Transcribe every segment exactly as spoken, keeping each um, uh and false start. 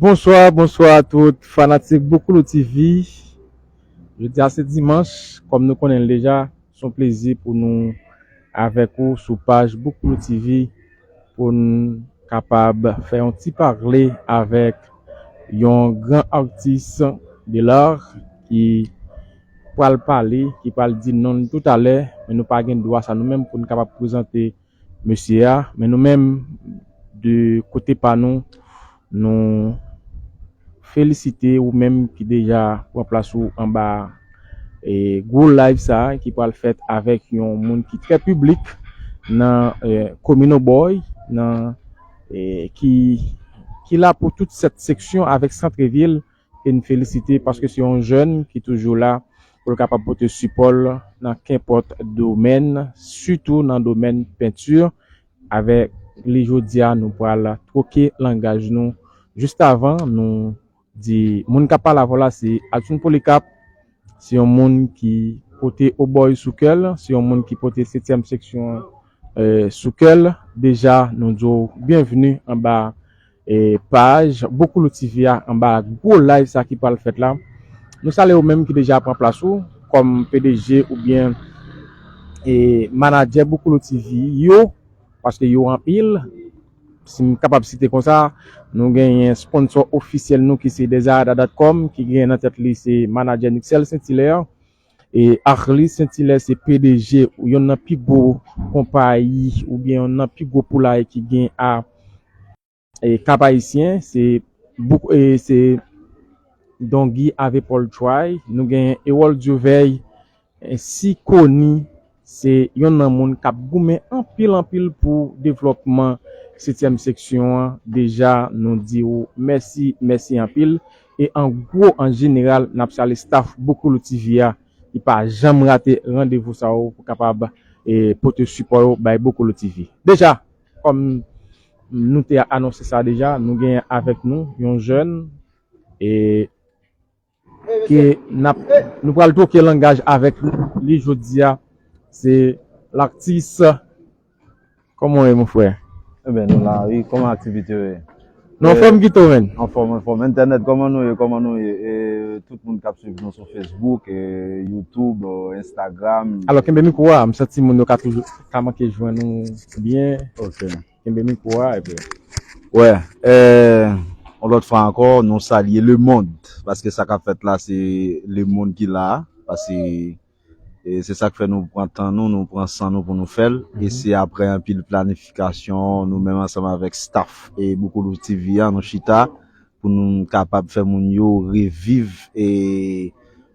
Bonswa, bonswa a tout fanatik Boukoulou T V. Jodi a se dimanch, kòm nou konnen l deja, se yon plezi pou nou avèk ou sou paj Boukoulou T V pou n kapab fè yon ti pale avèk yon gran atis de l'art ki pral pale, ki pral di non l toutalè, men nou pa gen dwa sa nou menm pou n kapab prezante mesye a, men nou menm, de kote pa nou, nou felisite ou menm ki deja pran plas ou anba, e, gwo live sa a, ki pral fèt avèk yon moun ki trè piblik nan, e, komin Obòy, nan, e, ki, ki la pou tout sèt seksyon avèk Santrevil, ke n felisite paske se yon jèn ki toujou la pou l kapab pote sipò l nan kenpòt domèn, sitou nan domèn penti. Avèk li jodi a, nou pral twoke langaj nou. Jis avan, nou di moun k ap pale avè w la, se Adson Polycarpe. Se yon moun ki pote Obòy sou kè l, se yon moun ki pote setyèm seksyon, e, sou kè l. Deja, nou di w byenveni anba, e, paj Boukoulou T V a, anba gwo live sa ki pral fèt la. Nou salye ou menm ki deja pran plas ou kòm P D G oubyen, e, manadjè Boukoulou T V yo, paske yo anpil. Si m kapab site konsa, nou genyen sponsò ofisyèl nou ki se Desarada dot com, ki genyen nan tèt li se manadjè Nixel Saint-Hilaire. E Arly Saint-Hilaire se P D G ou yonn nan pi gwo konpayi oubyen yonn nan pi gwo poulaye ki gen a, e, Kap Ayisyen, se bouk-, e, se Dongy avè Paul Troy. Nou gen Erol Dieuveil, e, si Koni, se yonn nan moun k ap goumen anpil, anpil pou devlòpman setyèm seksyon an. Deja, nou di w mèsi, mèsi anpil. E an gwo, an jeneral, n ap salye staff Boukoulou T V a, ki pa janm rate randevou sa yo pou kapab, e, pote sipò yo bay Boukoulou T V. Deja, kòm nou te anonse sa deja, nou gen avèk nou yon jèn, e, ke n ap, nou pral twoke langaj avèk li jodi a. Se latis. Kòman w ye, mon frè? Ebyen, nou la, wi. Kòman aktivite yo ye? Nou anfòm, Guito, menn? Anfòm, anfòm. Entènèt, kòman nou ye? Kòman nou ye? E, tout moun k ap swiv nou sou Facebook, e, YouTube, e, Instagram. Alò, kenbe mikwo a, m santi moun yo ka toujou, ka manke jwenn ou byen. Ok. Kenbe mikwo a, epi. Wè, e, yon lòt fwa ankò, nou salye lemonn, paske sa k ap fèt la, se lemonn ki la, paske, e, se sa k fè nou pran tan nou, nou pran san nou pou nou fè l, e se aprè anpil planifikasyon, nou menm ansanm avèk staff e Boukoulou T V a, nou chita pou nou kapab fè moun yo reviv, e,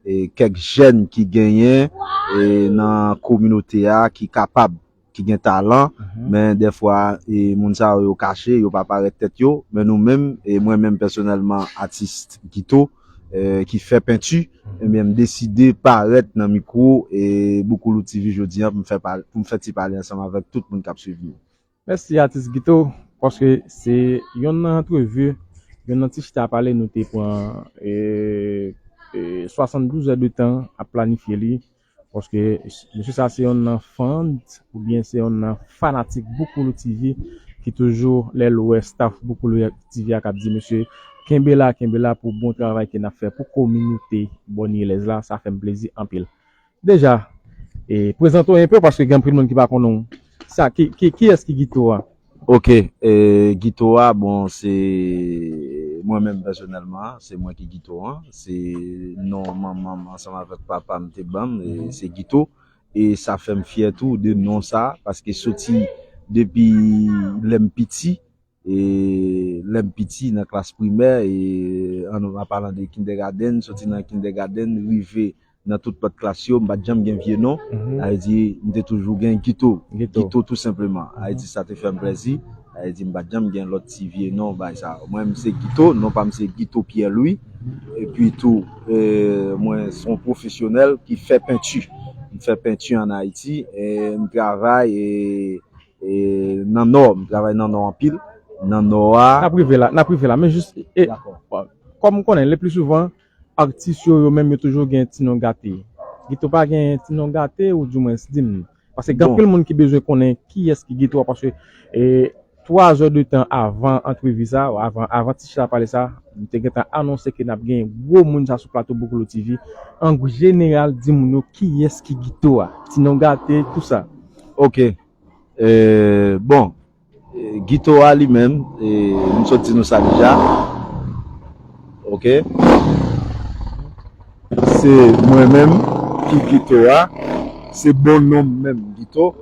e kèk jèn ki genyen, e, nan kominote a ki kapab, ki gen talan, men dèfwa, e, moun sa yo, yo kache, yo pa parèt tèt yo, men nou menm, e mwen menm pèsonèlman, atis Guito, e, ki fè penti, ebyen, m deside parèt nan mikwo, e, Boukoulou T V jodi a pou m fè pa-, pou m fè ti pale ansanm avèk tout moun k ap swiv nou. Mèsi, atis Guito, paske se yonn nan antrevi, yonn nan ti chita pale nou te pran, e, e, swasanndouz è de tan ap planifye li. Paske mesye sa se yonn nan fan oubyen se yonn nan fanatik Boukoulou T V ki toujou lè l wè staff Boukoulou T V a k ap di mesye, kenbe la, kenbe la pou bon travay ke n ap fè pou kominote Bònyelèz la, sa fè m plezi anpil. Deja, e, prezante w enpe paske gen anpil moun ki pa konnen w. Sa, ki, ki, kiyès ki Guito a? Ok, e, Guito a, bon, se mwen menm pèsonèlman, se mwen ki Guito an. Se non manman m ansanm avèk papa m te ban m, e, se Guito. E sa fè m fyè tou de non sa, paske soti depi lè m piti, e lè m piti nan klas primè, e an, an palan de kindergarten, soti nan kindergarten, rive nan tout lòt klas yo, m pa t janm gen vye non. Sa vle di, m te toujou gen Guito. Guito. Guito, tou senpleman. Sa vle di, sa te fè m plezi. Sa vle di m pa t janm gen lòt ti vye non bay sa. Mwen, m se Guito, non pa m se Guito Pierre Louis. Epi tou, e, mwen se yon pwofesyonèl ki fè penti. M fè penti ann Ayiti, e m travay e, e nan Nò, m travay nan Nò anpil. Nan Nò a. N ap rive la, n ap rive la, men jis, e, Dakò. Kòm m konnen, le pli souvan, atis yo, yo menm, yo toujou gen ti non gate. Guito pa gen ti non gate, ou dimwens, di m. Paske gen Bon. anpil moun ki bezwen konnen kiyès ki Guito a, paske, e, twa zè de tan avan antrevi sa, avan, avan ti chita pale sa, m te gentan anonse ke n ap gen gwo moun sa sou plato Boukoulou T V. An jeneral, di moun yo kiyès ki Guito a. Ti non gate, tou sa. Ok. E, bon, e, Guito a li menm, e, m sot di nou sa deja. Ok. Se mwen menm ki Guito a. Se bon non m menm, Guito.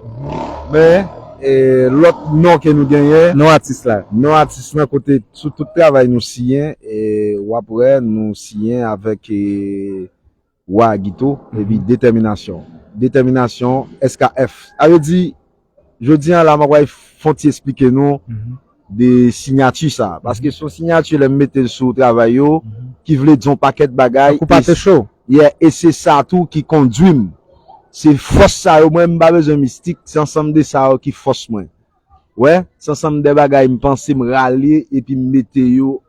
Men, e, lòt non ke nou genyen, Non atis la. non atis lan kote sou tout travay nou siyen, e, w ap wè nou siyen avèk, e, Wa Guito, epi Detèminasyon. Detèminasyon, S K F. Sa vle di, jodi a la, m ap fè yon ti esplike nou de siyati sa. Paske se yon siyati lè m mete l sou travay yo, ki vle di yon pakèt bagay. Tankou pate cho. Yeah, e se sa tou ki kondwi m. Se fòs sa yo, mwen, m pa bezwen mistik, se ansanm de sa yo ki fòs mwen. Wè, se ansanm de bagay m panse m rale epi m mete yo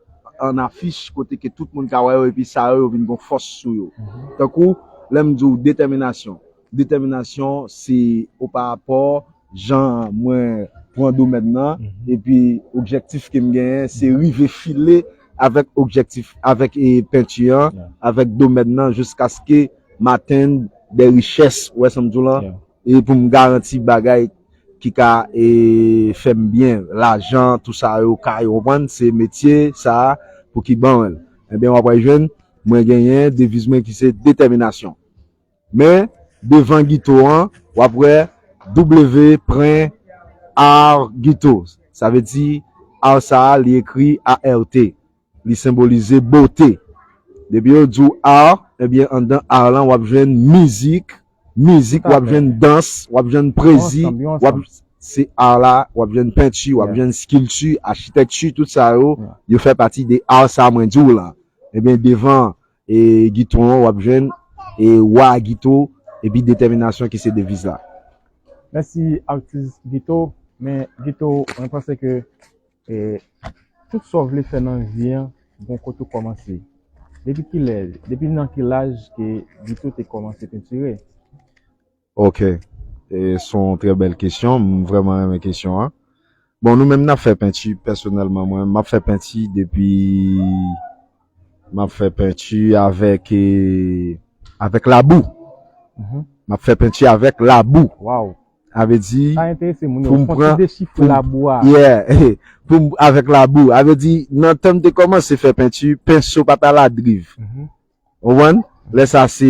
an afich kote ke tout moun ka wè yo epi sa yo, yo vin gon fòs sou yo. Tankou, lè m di w detèminasyon. Detèminasyon, se o parapò jan mwen pran domèn nan, epi objektif ke m genyen, se rive file avèk objektif, avèk, e, penti an, avèk domèn nan, jiskaske m atenn de richès, ou wè sa m di w lan? E pou m garanti bagay ki ka, e, fè m byen, lajan, tou sa yo kay, ou konprann, se metye sa a pou ki ban mwen l. Ebyen, w ap jwenn, mwen genyen deviz mwen ki se detèminasyon. Men, devan Guito an, w ap wè W pwen art Guito. Sa vle di, art sa a, li ekri A R T. Li senbolize bote. Depi yo di w art, ebyen, anndan art lan, w ap jwenn mizik, mizik, w ap jwenn dans, w ap jwenn pwezi, w ap, se art la, w ap jwenn penti, w ap jwenn skilti, achitèkti, tout sa yo, yo fè pati de art sa mwen di w lan. Ebyen, devan, e, Guito an, w ap jwenn, e, Wa Guito, epi Detèminasyon ki se deviz la. Mèsi, atis Guito. Men, Guito, mwen panse ke E, tout sa w vle fè nan vi an, gon kote w kòmanse. Depi kilè, depi nan ki laj ke Guito te kòmanse pentire? Ok. E, se yon trè bèl kesyon. M vrèman renmen kesyon an. Bon, nou menm n ap fè penti, pèsonèlman, mwen, m ap fè penti depi, m ap fè penti avèk, e, avèk labou. M ap fè penti avèk labou. Sa vle di, pou m pran, pou m, yeah, pou m, avèk labou. Sa vle di, nan tan m te kòmanse fè penti, penso pa t al a driv. Ou konprann? Lè sa se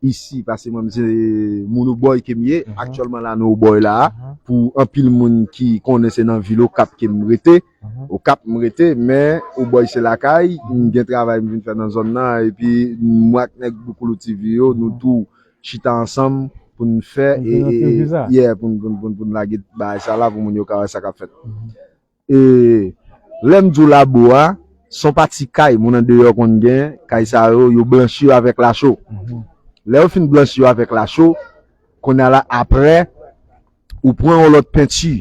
isi, paske mwen, se moun Obòy ke m ye. Aktyèlman la, nou Obòy la a. Pou anpil moun ki konnen, se nan vil Okap ke m rete. Okap m rete, men Obòy se lakay. M gen travay m vin fè nan zòn nan, epi mwen ak nèg Boukoulou T V yo, nou tou chita ansanm pou n fè, e, e, yeah, pou n, pou n, pou n, pou n lage bagay sa la pou moun yo ka wè sa k ap fèt. E lè m di w labou a, se yon pati kay moun andeyò konn gen, kay sa yo, yo blanchi yo avèk lacho. Lè yo fin blanchi yo avèk lacho, kounye a la, apre, ou pran yon lòt penti,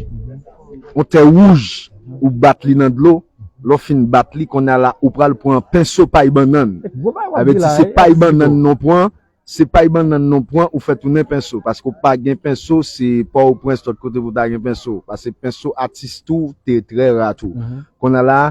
yon tè wouj, ou bat li nan dlo, lè w fin bat li, kounye a la, ou pral pran penso pay bannann. Sa vle di, se pay bannann non pran, se pay bannann non pran, ou fè tounen penso, paske w pa gen penso, se Pòtoprens, lòt kote pou w ta gen penso, paske penso atis tou, te trè ra tou. Kounye a la,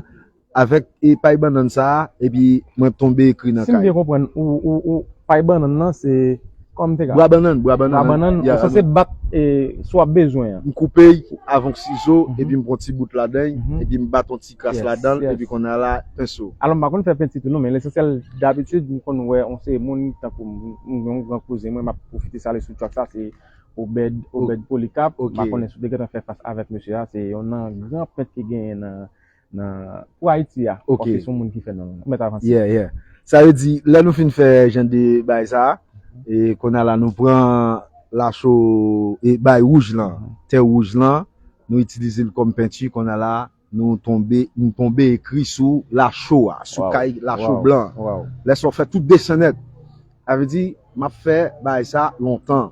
avèk, e, pay bannann sa a, epi mwen tonbe ekri nan kay. Si m byen konprann, ou, ou, ou, pay bannann nan, se, kòman m te ka? Bwa bannann, bwa bannann. Bwa bannann, ou sanse bat, e, sa w ap bezwen an. M koupe l avèk sizo, epi m pran ti bout ladan l, epi m bat yon ti kras ladan l, epi kounye a la, penso. Alò, m pa konn fè penti tou non, men lesansyèl, dabitid, m konn wè yon seri moun, tankou m, m gen yon gran kouzen mwen, m ap pwofite sale sou track sa, se Obed, Obed Polycarpe, m pa konnen si w te gentan fè fas avèk mesye a, se youn nan gran pent ki genyen nan, nan, pou Ayiti a, paske se yon moun ki fè nan, mèt avanse. Yeah, yeah. Sa vle di, lè nou fin fè jan de bagay sa a, e kounye a la, nou pran lacho, e bay wouj lan, tè wouj lan, Nou itilize l kòm penti, kounye a la, nou tonbe, nou tonbe ekri sou lacho a, sou kay lacho blan. Lè sa w fè tout desen nèt. Sa vle di, m ap fè bagay sa lontan.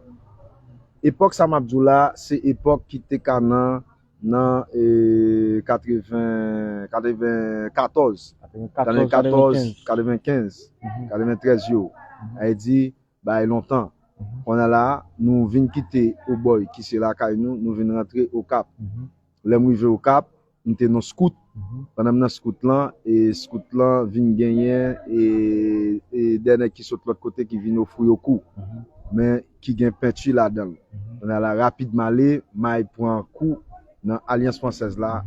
Epòk sa m ap di w la, se epòk ki te ka nan, nan, e, katreven, katrevenkatòz, katrevenkatòz, katrevenkenz, katreventrèz yo. Sa vle di, bay lontan. Kounye a la, nou vin kite Obòy, ki se lakay nou, nou vin rantre Okap. Lè m rive Okap, m te nan scout. Pandan m nan scout lan, e scout lan vin genyen, e, e de nèg ki sot lòt kote ki vin ofri yo kou. Men ki gen penti ladan l. Kounye a la, rapid m ale, m al pran kou nan Alyans Fransèz la,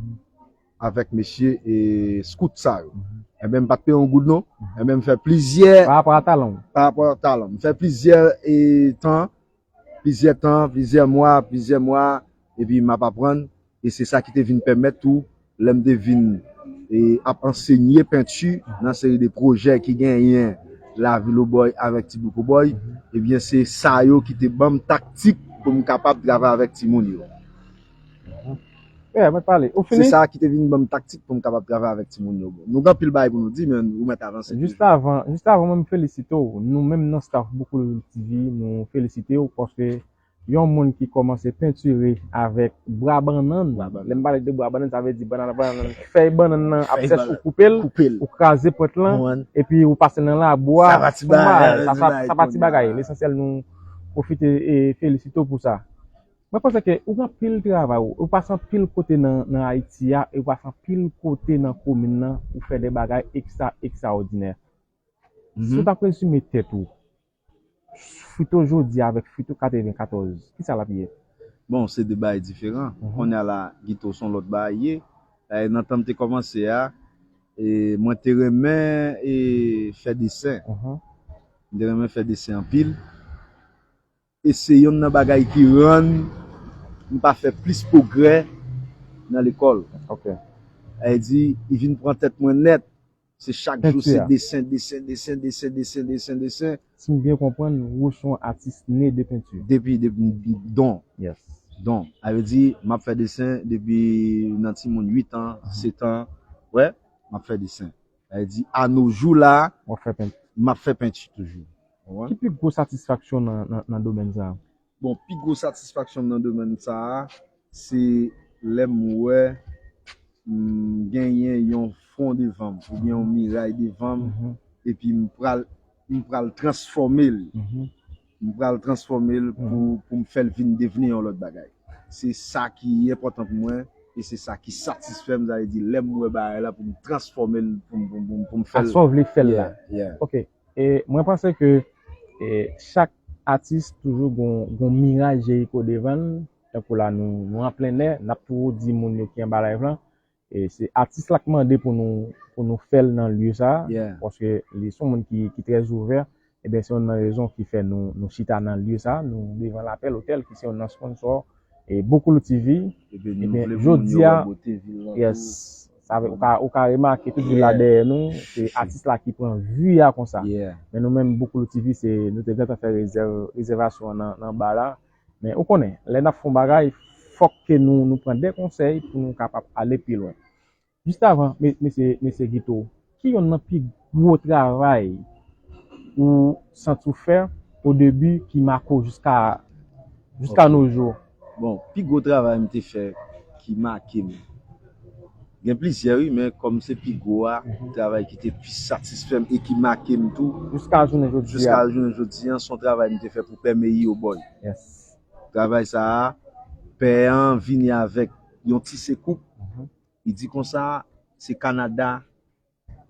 avèk mesye e scout sa yo. Enben, m pa t peye yon goud non. Enben, m fè plizyè, pa rapò a talan w. Pa rapò a talan m. M fè plizyè e tan, plizyè tan, plizyè mwa, plizyè mwa, epi m ap aprann. E se sa ki te vin pèmèt tou, lè m te vin e ap ansenye penti nan seri de pwojè ki genyen lavil Obòy avèk Ti Bouk Obòy, ebyen, se sa yo ki te ban m taktik pou m kapab travay avèk timoun yo. Yeah, mwen pale. Ou fini? Se sa ki te vin ban m taktik pou m kapab travay avèk timoun yo. Nou gen anpil bagay pou nou di, men ou mèt avanse. Jis avan, jis avan mwen m felisite w. Nou menm nan staff Boukoulou T V, nou felisite w paske yon moun ki kòmanse pentire avèk bwa bannann. Lè m pale de bwa bannann, sa vle di bannann, bannann, fèy bannann nan ap sèch, ou koupe l, ou kraze pwent lan, epi ou pase nan labou a. Sa pa ti bagay. Sa pa ti bagay. Lesansyèl nou pwofite e felisite w pou sa. Mwen panse ke ou gen anpil travay, ou pase anpil kote nan, nan Ayiti a, e ou pase anpil kote nan komin nan, ou fè de bagay ekstra, ekstraòdinè. Si w t ap rezime tèt ou, Frito jodi a avèk Frito katrevenkatòz, kisa l ap ye? Bon, se de bagay diferan. Kounye a la, Guito, se yon lòt bagay ye. Dayè, nan tan m te kòmanse a, e, mwen te renmen e, fè desen. M te renmen fè desen anpil. E se yonn nan bagay ki rann m pa fè plis pwogrè nan lekòl. Sa vle di, li vin pran tèt mwen nèt. Se chak jou, se desen, desen, desen, desen, desen, desen, desen. Si m byen konprann, ou se yon atis ne de penti. Depi, depi, don. Yes. Don. Sa vle di, m ap fè desen depi nan timoun uit an, sèt an. Wè, m ap fè desen. Sa vle di, a no jou la, m ap fè penti toujou. Ki pi gwo satisfaksyon nan, nan, nan domèn sa a? Bon, pi gwo satisfaksyon m nan domèn sa a, se lè m wè m genyen yon fwon devan m, oubyen yon miray devan m, epi m pral, m pral transfòme l. M pral transfòme l pou, pou m fè l vin devni yon lòt bagay. Se sa ki enpòtan pou mwen, e se sa ki satisfè m, sa vle di lè m wè bagay la pou m transfòme l, pou m, pou m, pou m, pou m fè l. Sa w vle fè l la. Yeah, yeah. Ok. E mwen panse ke e, chak atis toujou gon, gon miray Jeriko devan l. Tankou la nou, nou an plen nè, n ap toujou di moun yo ki anba live lan, e se atis la k mande pou nou, pou nou fè l nan lye sa a, paske li se yon moun ki, ki trè ouvè. Ebyen, se youn nan rezon ki fè nou, nou chita nan lye sa a, nou devan Lapèl Otèl, ki se youn nan sponsò e Boukoulou T V. Ebyen, jodi a, yes, sa vle, ou ka, ou ka remake tout vil la dèyè nou, se atis la ki pran vi a konsa. Men nou menm, Boukoulou T V, se, nou te gentan fè rezèv, rezèvasyon an nan, nan ba la. Men ou konnen, lè n ap fè yon bagay, fòk ke nou, nou pran de konsèy pou nou kapab ale pi lwen. Jis avan, me-, mesye, mesye Guito, ki youn nan pi gwo travay ou santi w fè o debi ki make w jiska, jiska no jou? Bon, pi gwo travay m te fè ki make m. Gen plizyè, wi, men kòm se pi gwo a, travay ki te pi satisfè m e ki make m tou. Jiska jounen jodi a. Jiska jounen jodi a, se yon travay m te fè pou Pè Meyi Obòy. Yes. Travay sa a, pè an vini avèk yon ti sekoup. Li di konsa, se Kanada,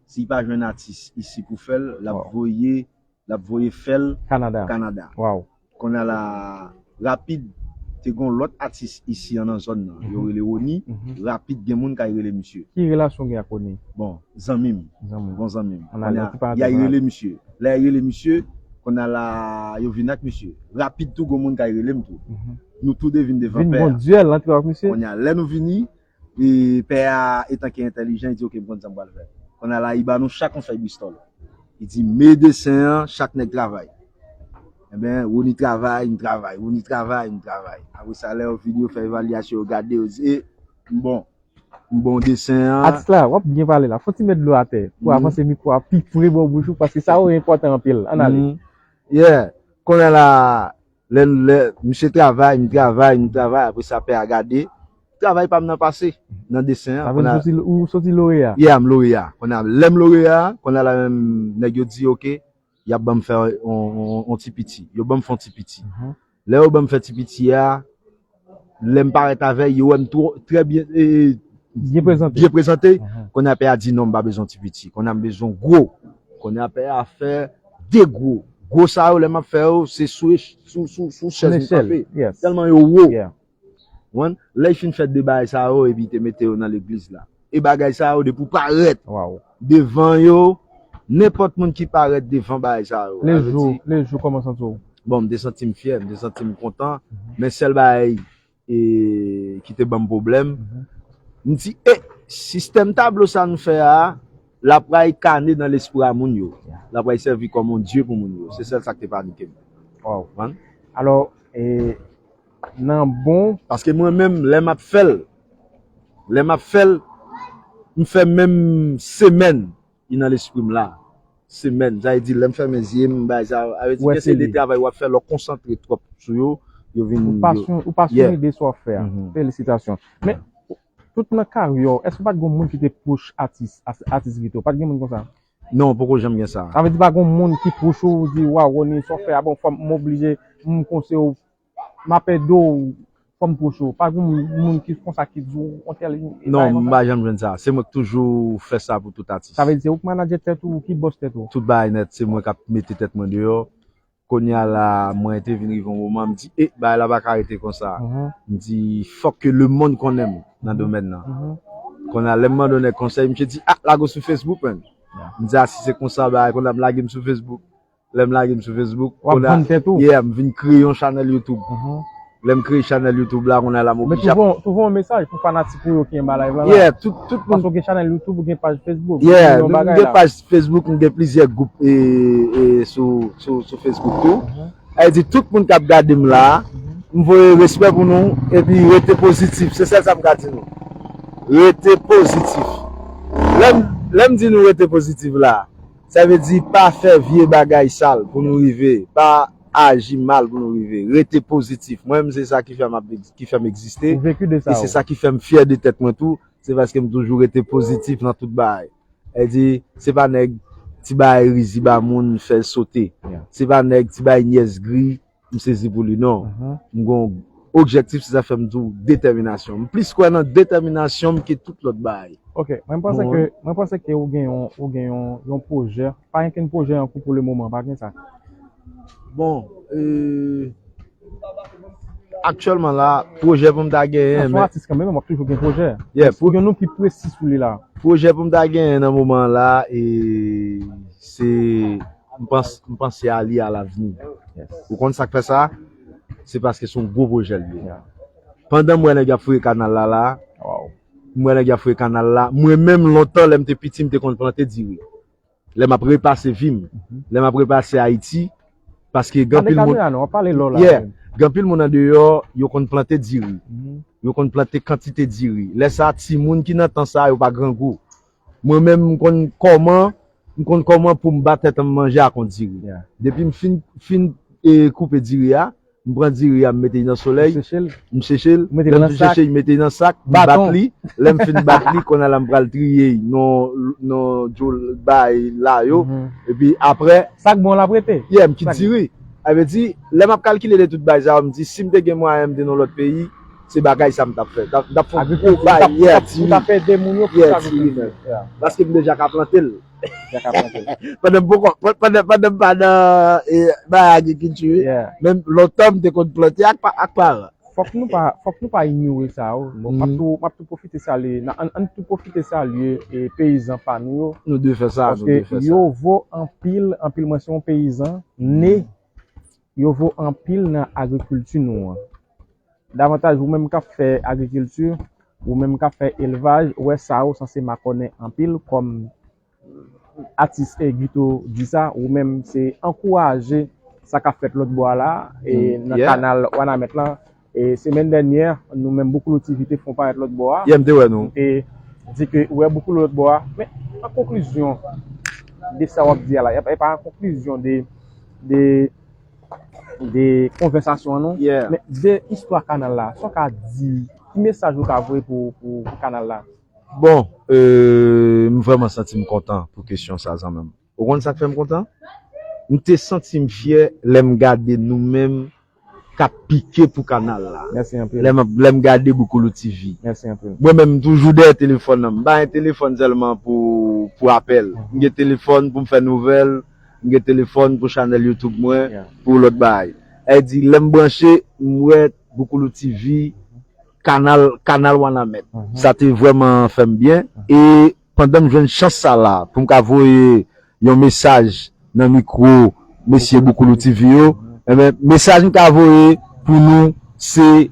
si li pa jwenn atis isi pou fè l, l ap voye, l ap voye fè l Kanada. Kanada. Kounye a la, Rapid te gon lòt atis isi an nan zòn nan. Yo rele Oni. Rapid gen moun k al rele misye. Ki relasyon w gen ak Oni? Bon, zanmi m. Bon zanmi m. Kounye a, y al rele misye. Lè y rele misye, kounye a la, yo vin ak misye. Rapid tou gon moun k al rele m tou. Nou tou de vin devan pè a. Vin gon dyèl antre w ak misye? Kounye a, lè nou vini, e pè a, etan ke entèlijan, li di, "Ok, m konn sa m pral fè." Kounye a la, li ba nou chak yon fèy bristòl. Li di, "Men desen an, chak nèg travay." Enben, Rony travay, m travay, Rony travay, m travay. Apre sa, lè yo vini, yo fè evalyasyon, yo gade, yo di, e, m bon, m bon desen an. Atis la, w ap byen pale la. Fò ti met dlo atè pou avanse mikwo a pi pre bò bouch ou, paske sa yo enpòtan anpil. Ann ale. Yeah. Kounye a la, lè, lè misye travay, m travay, m travay, apre sa, pè a gade. Travay pa m nan pase nan desen an. Sa vle di ou soti loreya? Yeah, m loreya. Kounye a, lè m loreya, kounye a la menm, nèg yo di, oke, y ap ban m fè on, on, on ti piti. Yo ban m fè on ti piti. Lè yo ban m fè ti piti a, lè m parèt avè l, yo wè m twò, trè byen, e, byen prezante. Byen prezante. Kounye a pè a di non, m pa bezwen ti piti. Kounye a m bezwen gwo. Kounye a pè a fè de gwo. Gwo sa yo, lè m ap fè yo, se sou, sou, sou, sou chèz m kanpe. Tèlman yo wo. Konprann? Lè l fin fè de bagay sa yo, epi te mete yo nan legliz la. E bagay sa yo, depi w parèt devan yo, nenpòt moun ki parèt devan bagay sa yo. Lejou, lejou, kòman w santi w? Bon, m te santi m fyè, m te santi m kontan, men sèl bagay e, ki te ban m pwoblèm, m di, e, sistèm tablo sa nou fè a, l ap pral kane nan lespri a moun yo. L ap pral sèvi kòm yon dye pou moun yo. Se sèl sa k te panike m. Wow. Alò, e, nan bon. Paske mwen menm, lè m ap fè l, lè m ap fè l, m fè menm semèn, li nan lespri m la. Semèn, sa vle di lè m fèmen zye m, bagay sa yo, sa vle di gen seri de travay w ap fè, lè w konsantre twòp sou yo, yo vin. Ou pa sou, ou pa sou ide sa w ap fè a. Felisitasyon. Men, tout nan karyè w, èske w pa t gen yon moun ki te pwòch atis, atis Guito? Pa t gen moun konsa? Non, poko janm gen sa. Sa vle di pa gen yon moun ki pwòch ou, ou di, waw, Rony, sa w fè a bon, fò m oblije, m konseye w, m ap ede w, fò m pwòch ou. Pa gen moun ki konsa ki di w, yon tèl. Non, m pa janm jwenn sa. Se mwen k toujou fè sa pou tout atis. Sa vle di se ou k manadjè tèt ou, ou ki bòs tèt ou? Tout bagay nèt, se mwen k ap mete tèt mwen deyò. Kounye a la, mwen te vin rive yon moman, m di, e, bagay la pa ka rete konsa. M di, fòk ke lemonn konnen m nan domèn nan. Kounye a, lè m mande yon nèg konsèy, misye di, a, lage w sou Facebook, menn. M di, a, si se konsa, bagay, kounye a, m lage m sou Facebook. Lè m lage m sou Facebook, kounye a, yeah, m vin kreye yon chanèl YouTube. Lè m kreye chanèl YouTube la, kounye a la m oblije ap. Men twouve yon mesaj pou fanatik ou yo ki anba live la. Yeah, tout, tout moun. Paske w gen chanèl YouTube, ou gen paj Facebook. Yeah, m gen paj Facebook, m gen plizyè gwoup e, e, sou, sou, sou Facebook tou. Sa vle di tout moun k ap gade m la, m voye respè pou nou, epi rete pozitif. Se sèl sa m ka di nou. Rete pozitif. Lè m, lè m di nou rete pozitif la, sa vle di pa fè vye bagay sal pou nou rive, pa aji mal pou nou rive. Rete pozitif. Mwen menm se sa ki fè m ap, ki fè m egziste. Ou veki de sa. E se sa ki fè m fyè de tèt mwen tou, se paske m toujou rete pozitif nan tout bagay. Sa vle di, se pa nèg ti bagay rizib a moun fè l sote. Se pa nèg ti bagay nyès gri m sezi pou li, non. M gen yon objektif, se sa fè m di w detèminasyon. M plis kwè nan detèminasyon m ke tout lòt bagay. Ok, mwen panse ke, mwen panse ke ou gen yon, ou gen yon, yon pwojè. Pa gen kenn pwojè an kou pou le moman, pa gen sa. Bon, e, aktyèlman la, pwojè pou m ta genyen, men. Paske w atis kanmenm, w ap toujou gen pwojè. Yeah, pou gen yon non ki presi sou li la. Pwojè pou m ta genyen nan moman an la, e, se, m panse, m panse a li alavni. Ou konn sa k fè sa? Se paske se yon gwo pwojè l ye. Pandan m wè nèg y ap fouye kanal la la, m wè nèg y ap fouye kanal la, mwen menm lontan lè m te piti, m te konn plante diri. Lè m ap repase vi m, lè m ap repase Ayiti, paske gen anpil moun, gen anpil moun andeyò, yo konn plante diri, yo konn plante kantite diri. Lè sa, timoun ki nan tan sa, yo pa grangou. Mwen menm, m konn kòman, m konn kòman pou m ba tèt an m manje ak yon diri. Depi m fin, fin, e, koupe diri a, m pran diri a, m mete li nan solèy, m seche l. Lè m fin seche l, m mete li nan sak, m bat li. Lè m fin bat li, kounye a la m pral triye l nan, nan djòl bay la yo. Epi apre. Sa k bon l ap rete. Yeah, m kit diri. Sa vle di, lè m ap kalkile de tout bagay sa yo, m di, si m te gen mwayen m te nan lòt peyi, se bagay sa m t ap fè. M t ap, m t ap fè yon gwo bay, yeah, diri. Ou t ap ede moun yo pou sa. Diri menm. Paske m deja ka plante l. Pandan m poko, pandan, pandan m pa nan, e, bay agrikilti, men lontan m te konn plante ak, ak paran. Fòk nou pa, fòk nou pa inyore sa yo. Bon, m ap tou, m ap tou pwofite salye, ann, ann tou pwofite salye, e, peyizan pa nou yo. Nou dwe fè sa, nou dwe fè sa. Paske yo vo anpil, anpil. Mwen se yon peyizan ne, yo vo anpil nan agrikilti nou an. Davantaj ou menm k ap fè agrikilti, ou menm k ap fè elvaj, ou wè sa ou sanse makònen anpil kòm atis, e, Guito di sa, ou menm se ankouraje sa k ap fèt lòt bò a la, e nan kanal Wanament lan. E semèn dènyè, nou menm Boukoulou T V te fè yon parèt lòt bò a. Yeah, m te wè nou. M te di ke, ou wè Boukoulou lòt bò a. Men, an konklizyon de sa w ap di a la, e pa an konklizyon de, de, de konvèsasyon an non. Yeah. Men de istwa kanal la, sa w ka di, ki mesaj ou ka voye pou, pou, pou kanal la? Bon, euh, m vrèman santi m kontan pou kesyon sa, zanmi m. Ou konn sa k fè m kontan? M te santi m fyè lè m gade nou menm k ap pike pou kanal la. Mèsi anpil. Lè m, lè m gade Boukoulou T V. Mèsi anpil. Mwen menm, m toujou dèyè telefòn nan. M pa gen telefòn sèlman pou, pou apèl. M gen telefòn pou m fè nouvèl. M gen telefòn pou chanèl YouTube mwen, pou lòt bagay. Sa vle di, lè m branche, m wè Boukoulou T V, kanal, kanal Wanament. Sa te vrèman fè m byen. E pandan m jwenn chans sa la, pou m ka voye yon mesaj nan mikwo mesye Boukoulou T V yo, enben, mesaj m ka voye pou nou, se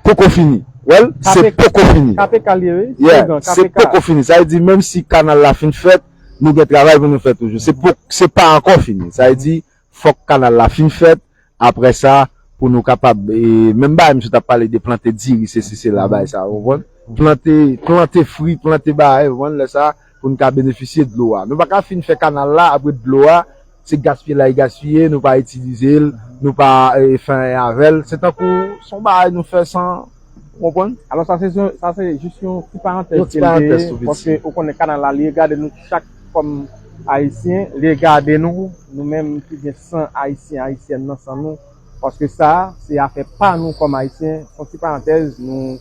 poko fini. Well, se poko fini. K P K li ye, wi. Yeah, se poko fini. Sa vle di, menm si kanal la fin fèt, nou gen travay pou nou fè toujou. Se po-, se pa ankò fini. Sa vle di, fòk kanal la fin fèt. Apre sa, pou nou kapab, e, menm bagay, misye t ap pale de plante diri, sesi, sela, bagay sa, ou konprann? Plante, plante fwi, plante bagay, ou konprann? Lè sa, pou nou ka benefisye dlo a. Nou pa ka fin fè kanal la, apre dlo a, se gaspiye l ap gaspiye, nou pa itilize l, nou pa, e, fè anyen avè l. Se tankou, se yon bagay nou fè san, ou konprann? Alò, sa se, sa se jis yon ti parantèz ke l te ye, paske ou konnen kanal la, li regade nou chak kòm Ayisyen, li regade nou, nou menm ki gen san Ayisyen, Ayisyèn nan san nou, paske sa, se afè pa nou kòm Ayisyen, se yon ti parantèz, nou,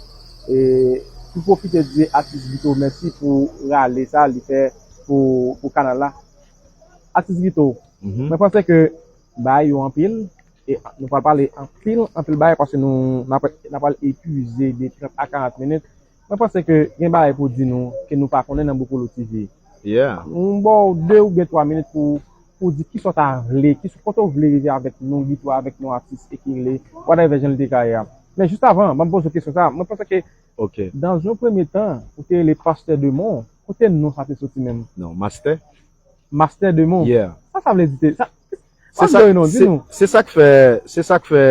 e, tou pwofite di atis Guito mèsi pou rale sa li fè pou, pou kanal la. Atis Guito, mwen panse ke bagay yo anpil, e nou pral pale anpil, anpil bagay, paske nou, n ap, n ap pral epuize de trant a karant minit. Mwen panse ke gen bagay pou di nou, ke nou pa konnen nan Boukoulou T V. Yeah. M ba w de oubyen twa minit pou, pou di kisa w ta vle, kisa, kote w vle rive avèk nou, Guito, avèk nou atis Ekile, whatever jan l te ka ye a. Men jis avan, ban m poze w kesyon sa. Mwen panse ke, dans un premier temps, ou te rele Pastè Demon, kote non sa te soti menm? Non, Mastè. Mastè Demon. Yeah. Sa sa vle di te, sa, ann di nou, di nou. Se sa k fè, se sa k fè,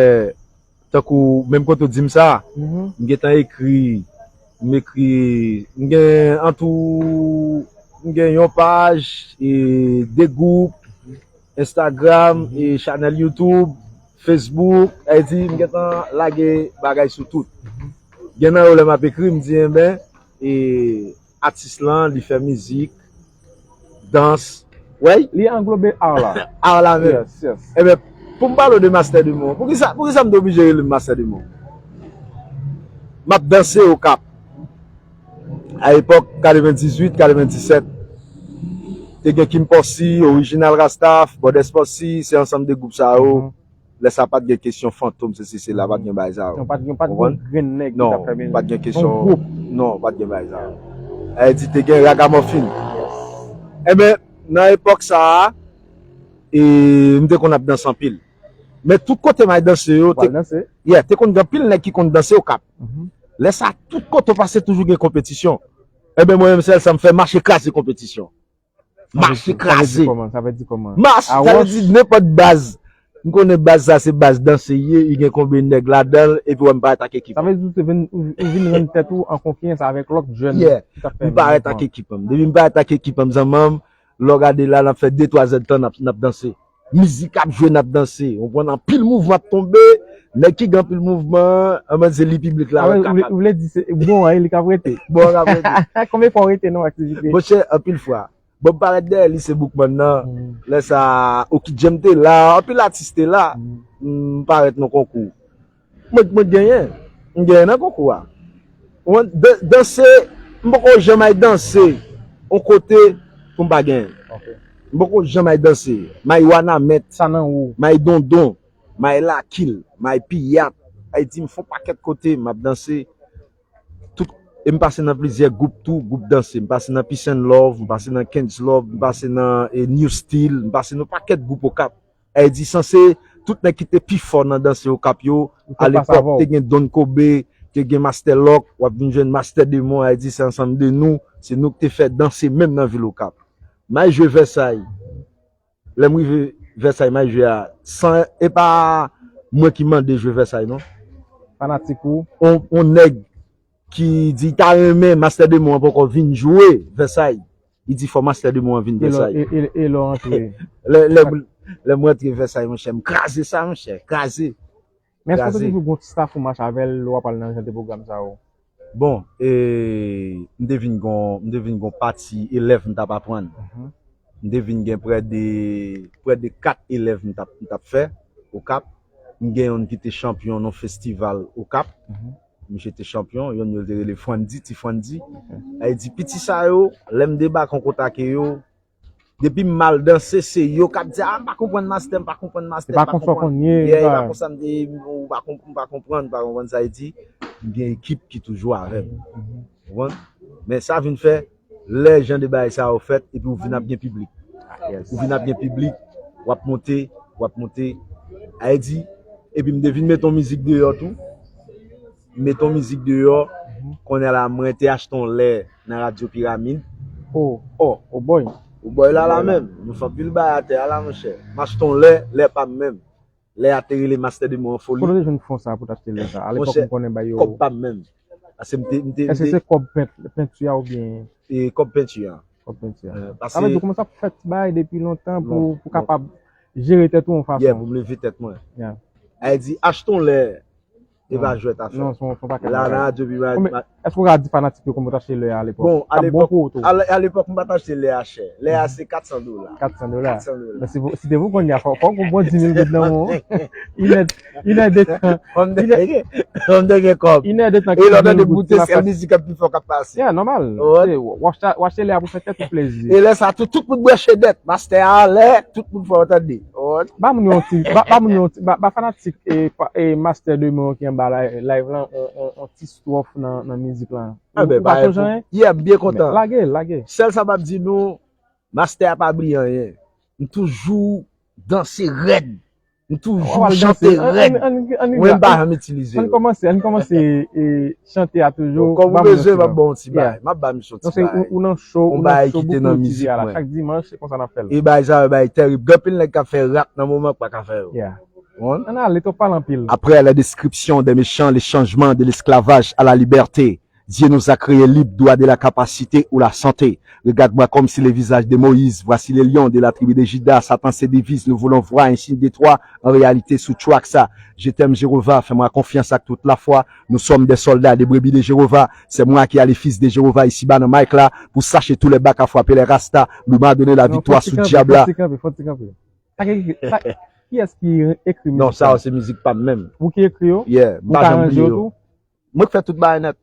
tankou, menm kote w di m sa, m gentan ekri, m ekri, m gen an tou, m gen yon paj, e de gwoup, Instagram, e chanèl YouTube, Facebook, sa vle di, m gentan lage bagay sou tout. Gen nan yo lè m ap ekri, m di, enben, e, atis lan, li fè mizik, dans, wè? Li anglobe art la. Art la menm. Yes, yes. Enben, pou m pale w de Mastè Demon, poukisa, poukisa m te oblije rele m Mastè Demon? M ap danse Okap. A epòk, katrevendizuit, katrevendisèt, te gen Kim Posse, Original Rastaf, Bòdès Posse, se ansanm de gwoup sa yo. Lè sa pa t gen kesyon fantom, sesi, sela, pa t gen bagay sa yo. Non, pa t gen, pa t gen yon grenn nèg ki t ap fè mizik. Non, pa t gen kesyon, non, pa t gen bagay sa yo. Sa vle di te gen Ragamuffin. Enben, nan epòk sa a, e, m te konn ap danse anpil. Men tout kote m al danse yo, te, yeah, te konn gen anpil nèg ki konn danse Okap. Lè sa, tout kote w pase toujou gen konpetisyon. Enben, mwen menm, sèl sa m fè, mache kraze konpetisyon. Mache kraze. Sa vle di kòman? Mache, sa vle di nenpòt baz. M konnen baz sa se baz danse ye, li gen konbyen nèg ladan l, epi wè m parèt ak ekip. Sa vle di ou te vin, ou, ou vin rann tèt ou an konfyans avèk lòt jèn ki t ap fè mizik. M parèt ak ekip an m. Depi m parèt ak ekip an m, zanmi m, lè w gade la, n ap fè de twa zèdtan n ap, n ap danse. Mizik ap jwe, n ap danse. Ou konprann, anpil mouvman ap tonbe, nèg ki gen anpil mouvman an, an mwen se li piblik la, ou vle di se bon an, li k ap rete. Bon an k ap rete. Konbyen fwa w rete nan yon aktivite? Monchè, anpil fwa. Bon, m parèt dèyè lise Boukman nan. Lè sa, Oki Djèm te la, anpil atis te la. M parèt nan konkou. Mwen, mwen genyen. M genyen nan konkou a. Ou konprann? Dan-, danse, m poko janm al danse yon kote pou m pa genyen. M poko janm al danse. M al Wanament, m al Dondon, m al Lakil, m al Piyat. Sa vle di m fè yon pakèt kote, m ap danse. Tout, e m pase nan plizyè gwoup tou, gwoup danse. M pase nan Peace and Love, m pase nan Ken's Love, m pase nan, e, New Style, m pase nan pakèt gwoup Okap. Sa vle di, sanse tout nèg ki te pi fò nan danse Okap yo, alepòk, te gen Don Kobe, te gen Master Lock, w ap vin jwenn Master Demon, sa vle di, se ansanm de nou, se nou ki te fè danse menm nan vil Okap. M al jwe Vèsay. Lè m rive Vèsay, m al jwe a san, e pa mwen ki mande jwe Vèsay, non. Fanatik ou? On, on nèg ki di ta renmen Master Demon an poko vin jwe Vèsay. Li di fò Master Demon an vin E lò Vèsay. e- e- e lò antre. Lè, lè, lè m rantre Vèsay, monchè, m kraze sa, monchè, kraze. Men èske w te Kraze. toujou gon ti staff ou mache avè l lè w ap al nan jan de pwogram sa yo? Bon, e, m te vin gon, m te vin gon pati elèv m t ap aprann. M te vin gen prè de, prè de kat elèv m t ap, m t ap fè Okap. M gen youn ki te chanpyon nan festival Okap. Misye te chanpyon, youn yo te rele Frandy, Ti Frandy. Ay di piti sa yo, lè m debake an kontak yo, depi m mal danse, se yo k ap di, ah, m pa konprann Master, m pa konprann Master, E pa konsa w konn ye, Yeah, e sa. Pa konsa m te, ou pa konp- m pa konprann, m pa konprann sa e di. M gen ekip ki toujou avè m. Ou konprann? Men sa vin fè, lè jan de bagay sa yo fèt, epi ou vin ap gen piblik. Ou vin ap gen piblik, w ap monte, w ap monte. Ay di, epi m te vin met on mizik deyò tou. M met on mizik deyò, kounye a la, mwen te achte on lè nan Radyo Piramid. Oh, Oh, oh boy. ou bòy la la menm, nou fè anpil bagay atè a la, monchè. M achte on lè, lè pa m menm. Lè a te rele Master Demon an foli. Kote w te jwenn fon sa pou t achte lè sa? A lepòk Monchè, m konnen ba yo. Kòb pa m menm. Pase m te, m te, m Èske te, se kòb pent- penti a oubyen? e, kòb penti a. Kòb penti a. Euh, Sa vle di pase, w kòmanse ap fè ti bagay depi lontan pou, Lon- pou kapab jere tèt ou yon yeah, fason. Pou m leve tèt mwen. Yeah. Ay di, achte on lè, e pa Non. jwèt afè. Non, se yon se yon pakèt La, bagay. nan Radyo Piramid, Konbyen- Èske w ka di fanatik yo kòman w t achte lè a lepòk? Bon, a T ap bon lepòk, pou ou tou. a lè- a lepòk, m pa t achte lè a chè. Lè a se kat san dola. Kat san dola. Kat san dola. Men si, si te pou konn ya, fò, fò w gon bon dis mil goud nan men w. Inèd, inèd de tan. Fò m te gen, fò m te gen kòb. Inèd de tan. E lè w tande bout, se sèl mizik k ap pi fò k ap pase. Yeah, nòmal. Ou wè? Se, w achte, w achte lè a pou fè tèt ou plezi. E lè sa, tout, tout moun branche nèt. Master a lè, tout moun fò w tande. Ou wè? Ba moun yon ti, ba, ba moun yon ti, ba, ba fanatik e, pa- e Master Demon ki anba la- live lan, on, on, on ti stwòf nan, nan mizik lan. Ah ben, Ou pa parèy sonje pou- anyen? Yeah, m byen kontan. Lage, lage. Sèl sa m ap di nou, Master a pa bliye anyen. M toujou danse rèd. M toujou Wap chante danse. An- rèd. an- an- an- Mwen m pa janm itilize An yo. Kòmanse, an kòmanse e chante a toujou. Kòm Ba ou moun bezwen, yon m ap ti ba w ti bagay. Bagay. M ap ba misye yon Non, ti se ou, bagay. Ou nan show, Yon ou bagay nan show ki te Bouki nan T V mizik a la. Mwen. Chak dimanch, se konsa n ap fè l. E bagay sa yo, bagay terib. Gen anpil nèg k ap fè rap nan moman k pa ka fè yo. Yeah. Konprann? Ann ale, twòp pale anpil. Après la description des méchants, les changements de l'esclavage à la liberté, Dieu nous a créés libres, droit de la capacité ou la santé. Regarde-moi comme si le visage de Moïse, voici le lion de la tribu de Juda, Satan se divise, nous voulons voir un signe de toi, en réalité sous track sa. Je t'aime Jéhovah, fais-moi confiance avec toute la foi, nous sommes des soldats, des brebis de Jéhovah, c'est moi qui a les fils de Jéhovah ici-bas dans mic là, pour sacher tous les bacs à frapper les rasta, lui m'a donné la victoire sous diable là. Fò ti kanpe, fò ti kanpe. Sa ki, sa, kiyès ki ekri mizik sa? Non, sa se mizik pa m menm. Ou ki ekri yo? Yeah, m Ou pa ka janm aranje bliye yo yo. Tou? Mwen k fè tout bagay nèt.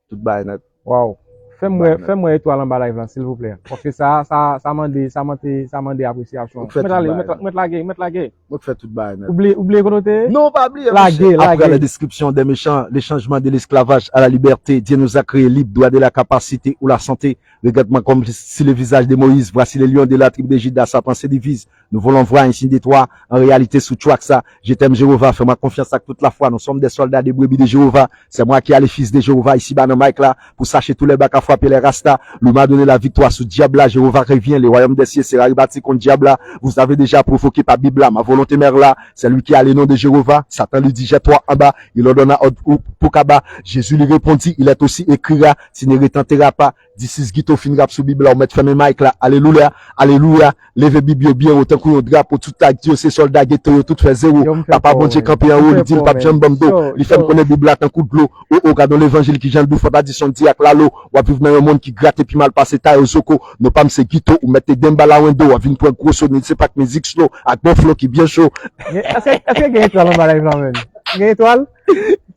Tout bagay nèt. Wow. Fè m wè, fè m wè etwal anba live lan, silvouplè. Paske sa, sa, sa mande, sa mande, sa mande apresyasyon. Mèt ale, mèt, mèt lage, mèt lage. Mwen k fè tout bagay nèt. Ou bliye, ou bliye kote w te ye? Non, ou pa bliye. Lage, lage. Après la description des méchants, les changements de l'esclavage à la liberté, Dieu nous a créés libres, droit de la capacité ou la santé. Regarde-moi comme si le visage de Moïse, voici le lion de la tribu de Juda, Satan se divise. Nous voulons voir un signe de toi, en réalité sous track sa. Je t'aime Jéhovah, fais-moi confiance avec toute la foi. Nous sommes des soldats, des brebis de Jéhovah. C'est moi qui a les fils de Jéhovah ici-bas dans mic là, pour sacher tous les bacs à frapper les rasta. Lui m'a donné la victoire sous diable là. Jéhovah revient, le royaume des cieux sera rebâti contre diable là. Vous avez déjà provoqué par Bible là, ma volonté mère là. C'est lui qui a le nom de Jéhovah. Satan lui dit, jette-toi en bas. Il ordonna ordre au- pour kaba. Jésus lui répondit, il est aussi écrit là, tu ne retenteras pas. This is Guito fin rap sou Bib la, ou mèt fèmen mic la. Alelouya, alelouya. Leve Bib yo byen wo tankou yon drapo. Tout Ayiti yo se sòlda geto yo, tout fè zewo. Papa Bondye kanpe anwo, li di l p ap janm ban m do. Li fè m konnen Bib la tankou dlo. O o, gad yon levanjil ki jan l dou, fò tradisyon di ak lalo. W ap viv nan yon monn ki grate pi mal pase Tayo Zoko. Non pa m se Guito, ou mèt te denba la wendo. W ap vin pran gwo so, ni se pa k mizik slow, ak bon flow ki byen cho. Èske, èske gen etwal anba live la menm? Gen etwal?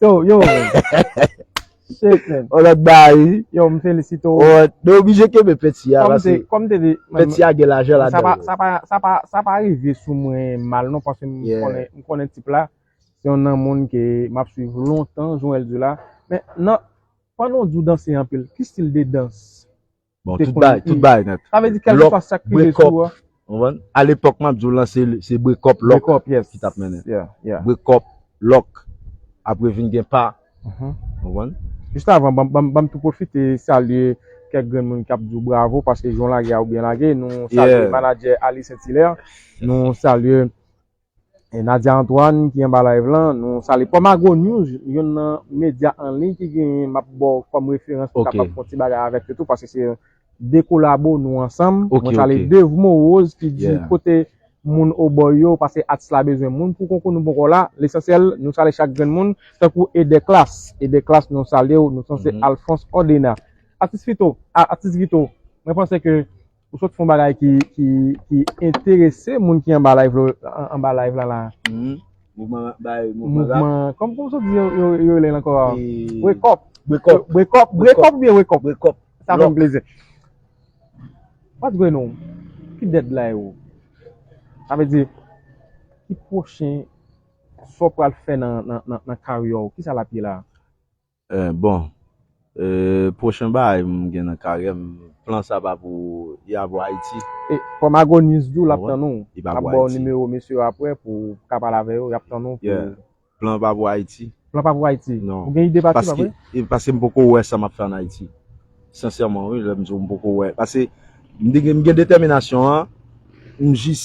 Yo, yo. Shit, man. On lòt bagay, wi. Yo, m felisite w. Oh, nou oblije kenbe penti a, paske penti a gen lajè ladan l. Sa pa, sa pa, sa pa, sa pa rive sou mwen mal, non, paske m konnen, m konnen tip la. Se yon nan moun ke m ap swiv lontan, jan w di la. Men, nan, pandan w di w danse anpil, ki stil de dans? Bon, tout bagay, tout bagay nèt. Sa vle di, kèlkeswa sa k rive sou ou a. Konprann? A lepòk, m ap di w lan, se, se break up, lòk ki t ap mennen. Break up, lòk, apre vin gen pa. Konprann? Jis avan, ban, ban, ban m tou pwofite salye kèk grenn moun k ap di w bravo paske jan w lage a ou byen lage. Nou salye manadjè Ali Saint Hilaire. Nou salye e Nadia Antoine ki anba live lan, nou salye Pòmago News, youn nan medya an liy ki genyen m ap ba w kòm referans pou w kapab fè yon ti bagay avèk yo tou, paske se de kolabo nou ansanm. Mwen salye Devmo Rose ki di kote moun obò yo, paske atis la bezwen moun pou konkou nou poko la. Lesansyèl, nou salye chak grenn moun, tankou Edeclas. Edeclas, nou salye w, nou salye Alphonse Ordena. Atis Fito, a- atis Vito, mwen panse ke ou sot fè yon bagay ki, ki, ki enterese moun ki anba live, lo- an- anba live la la. Mouvman, bay, mouvman rap. Mouvman, kòm, kòm sot di yo, yo, yo rele l ankò? E, Wake up. Break up. Break up, break up oubyen wake up? Break up. Sa fè m plezi. What's going on? Ki deadline ou? Sa vle di, ki pwochen, sa w pral fè nan, nan, nan, nan karyè w? Kisa l ap ye la? Eh, bon, eh, pwochen bagay m gen nan karyè m, plan sa pa pou, y a pou Ayiti. E, Pòmago News di w l ap tann ou. L ap ba w nimewo mesye yo apre pou w ka pale avè yo, y ap tann ou pou. Plan pa pou Ayiti. Plan pa pou Ayiti. Non. Ou gen ide pati pa vre? Paske, e, paske m poko wè sa m ap fè ann Ayiti. Sensèman, wi, lè m di w m poko wè. Paske m te gen, m gen detèminasyon an, m jis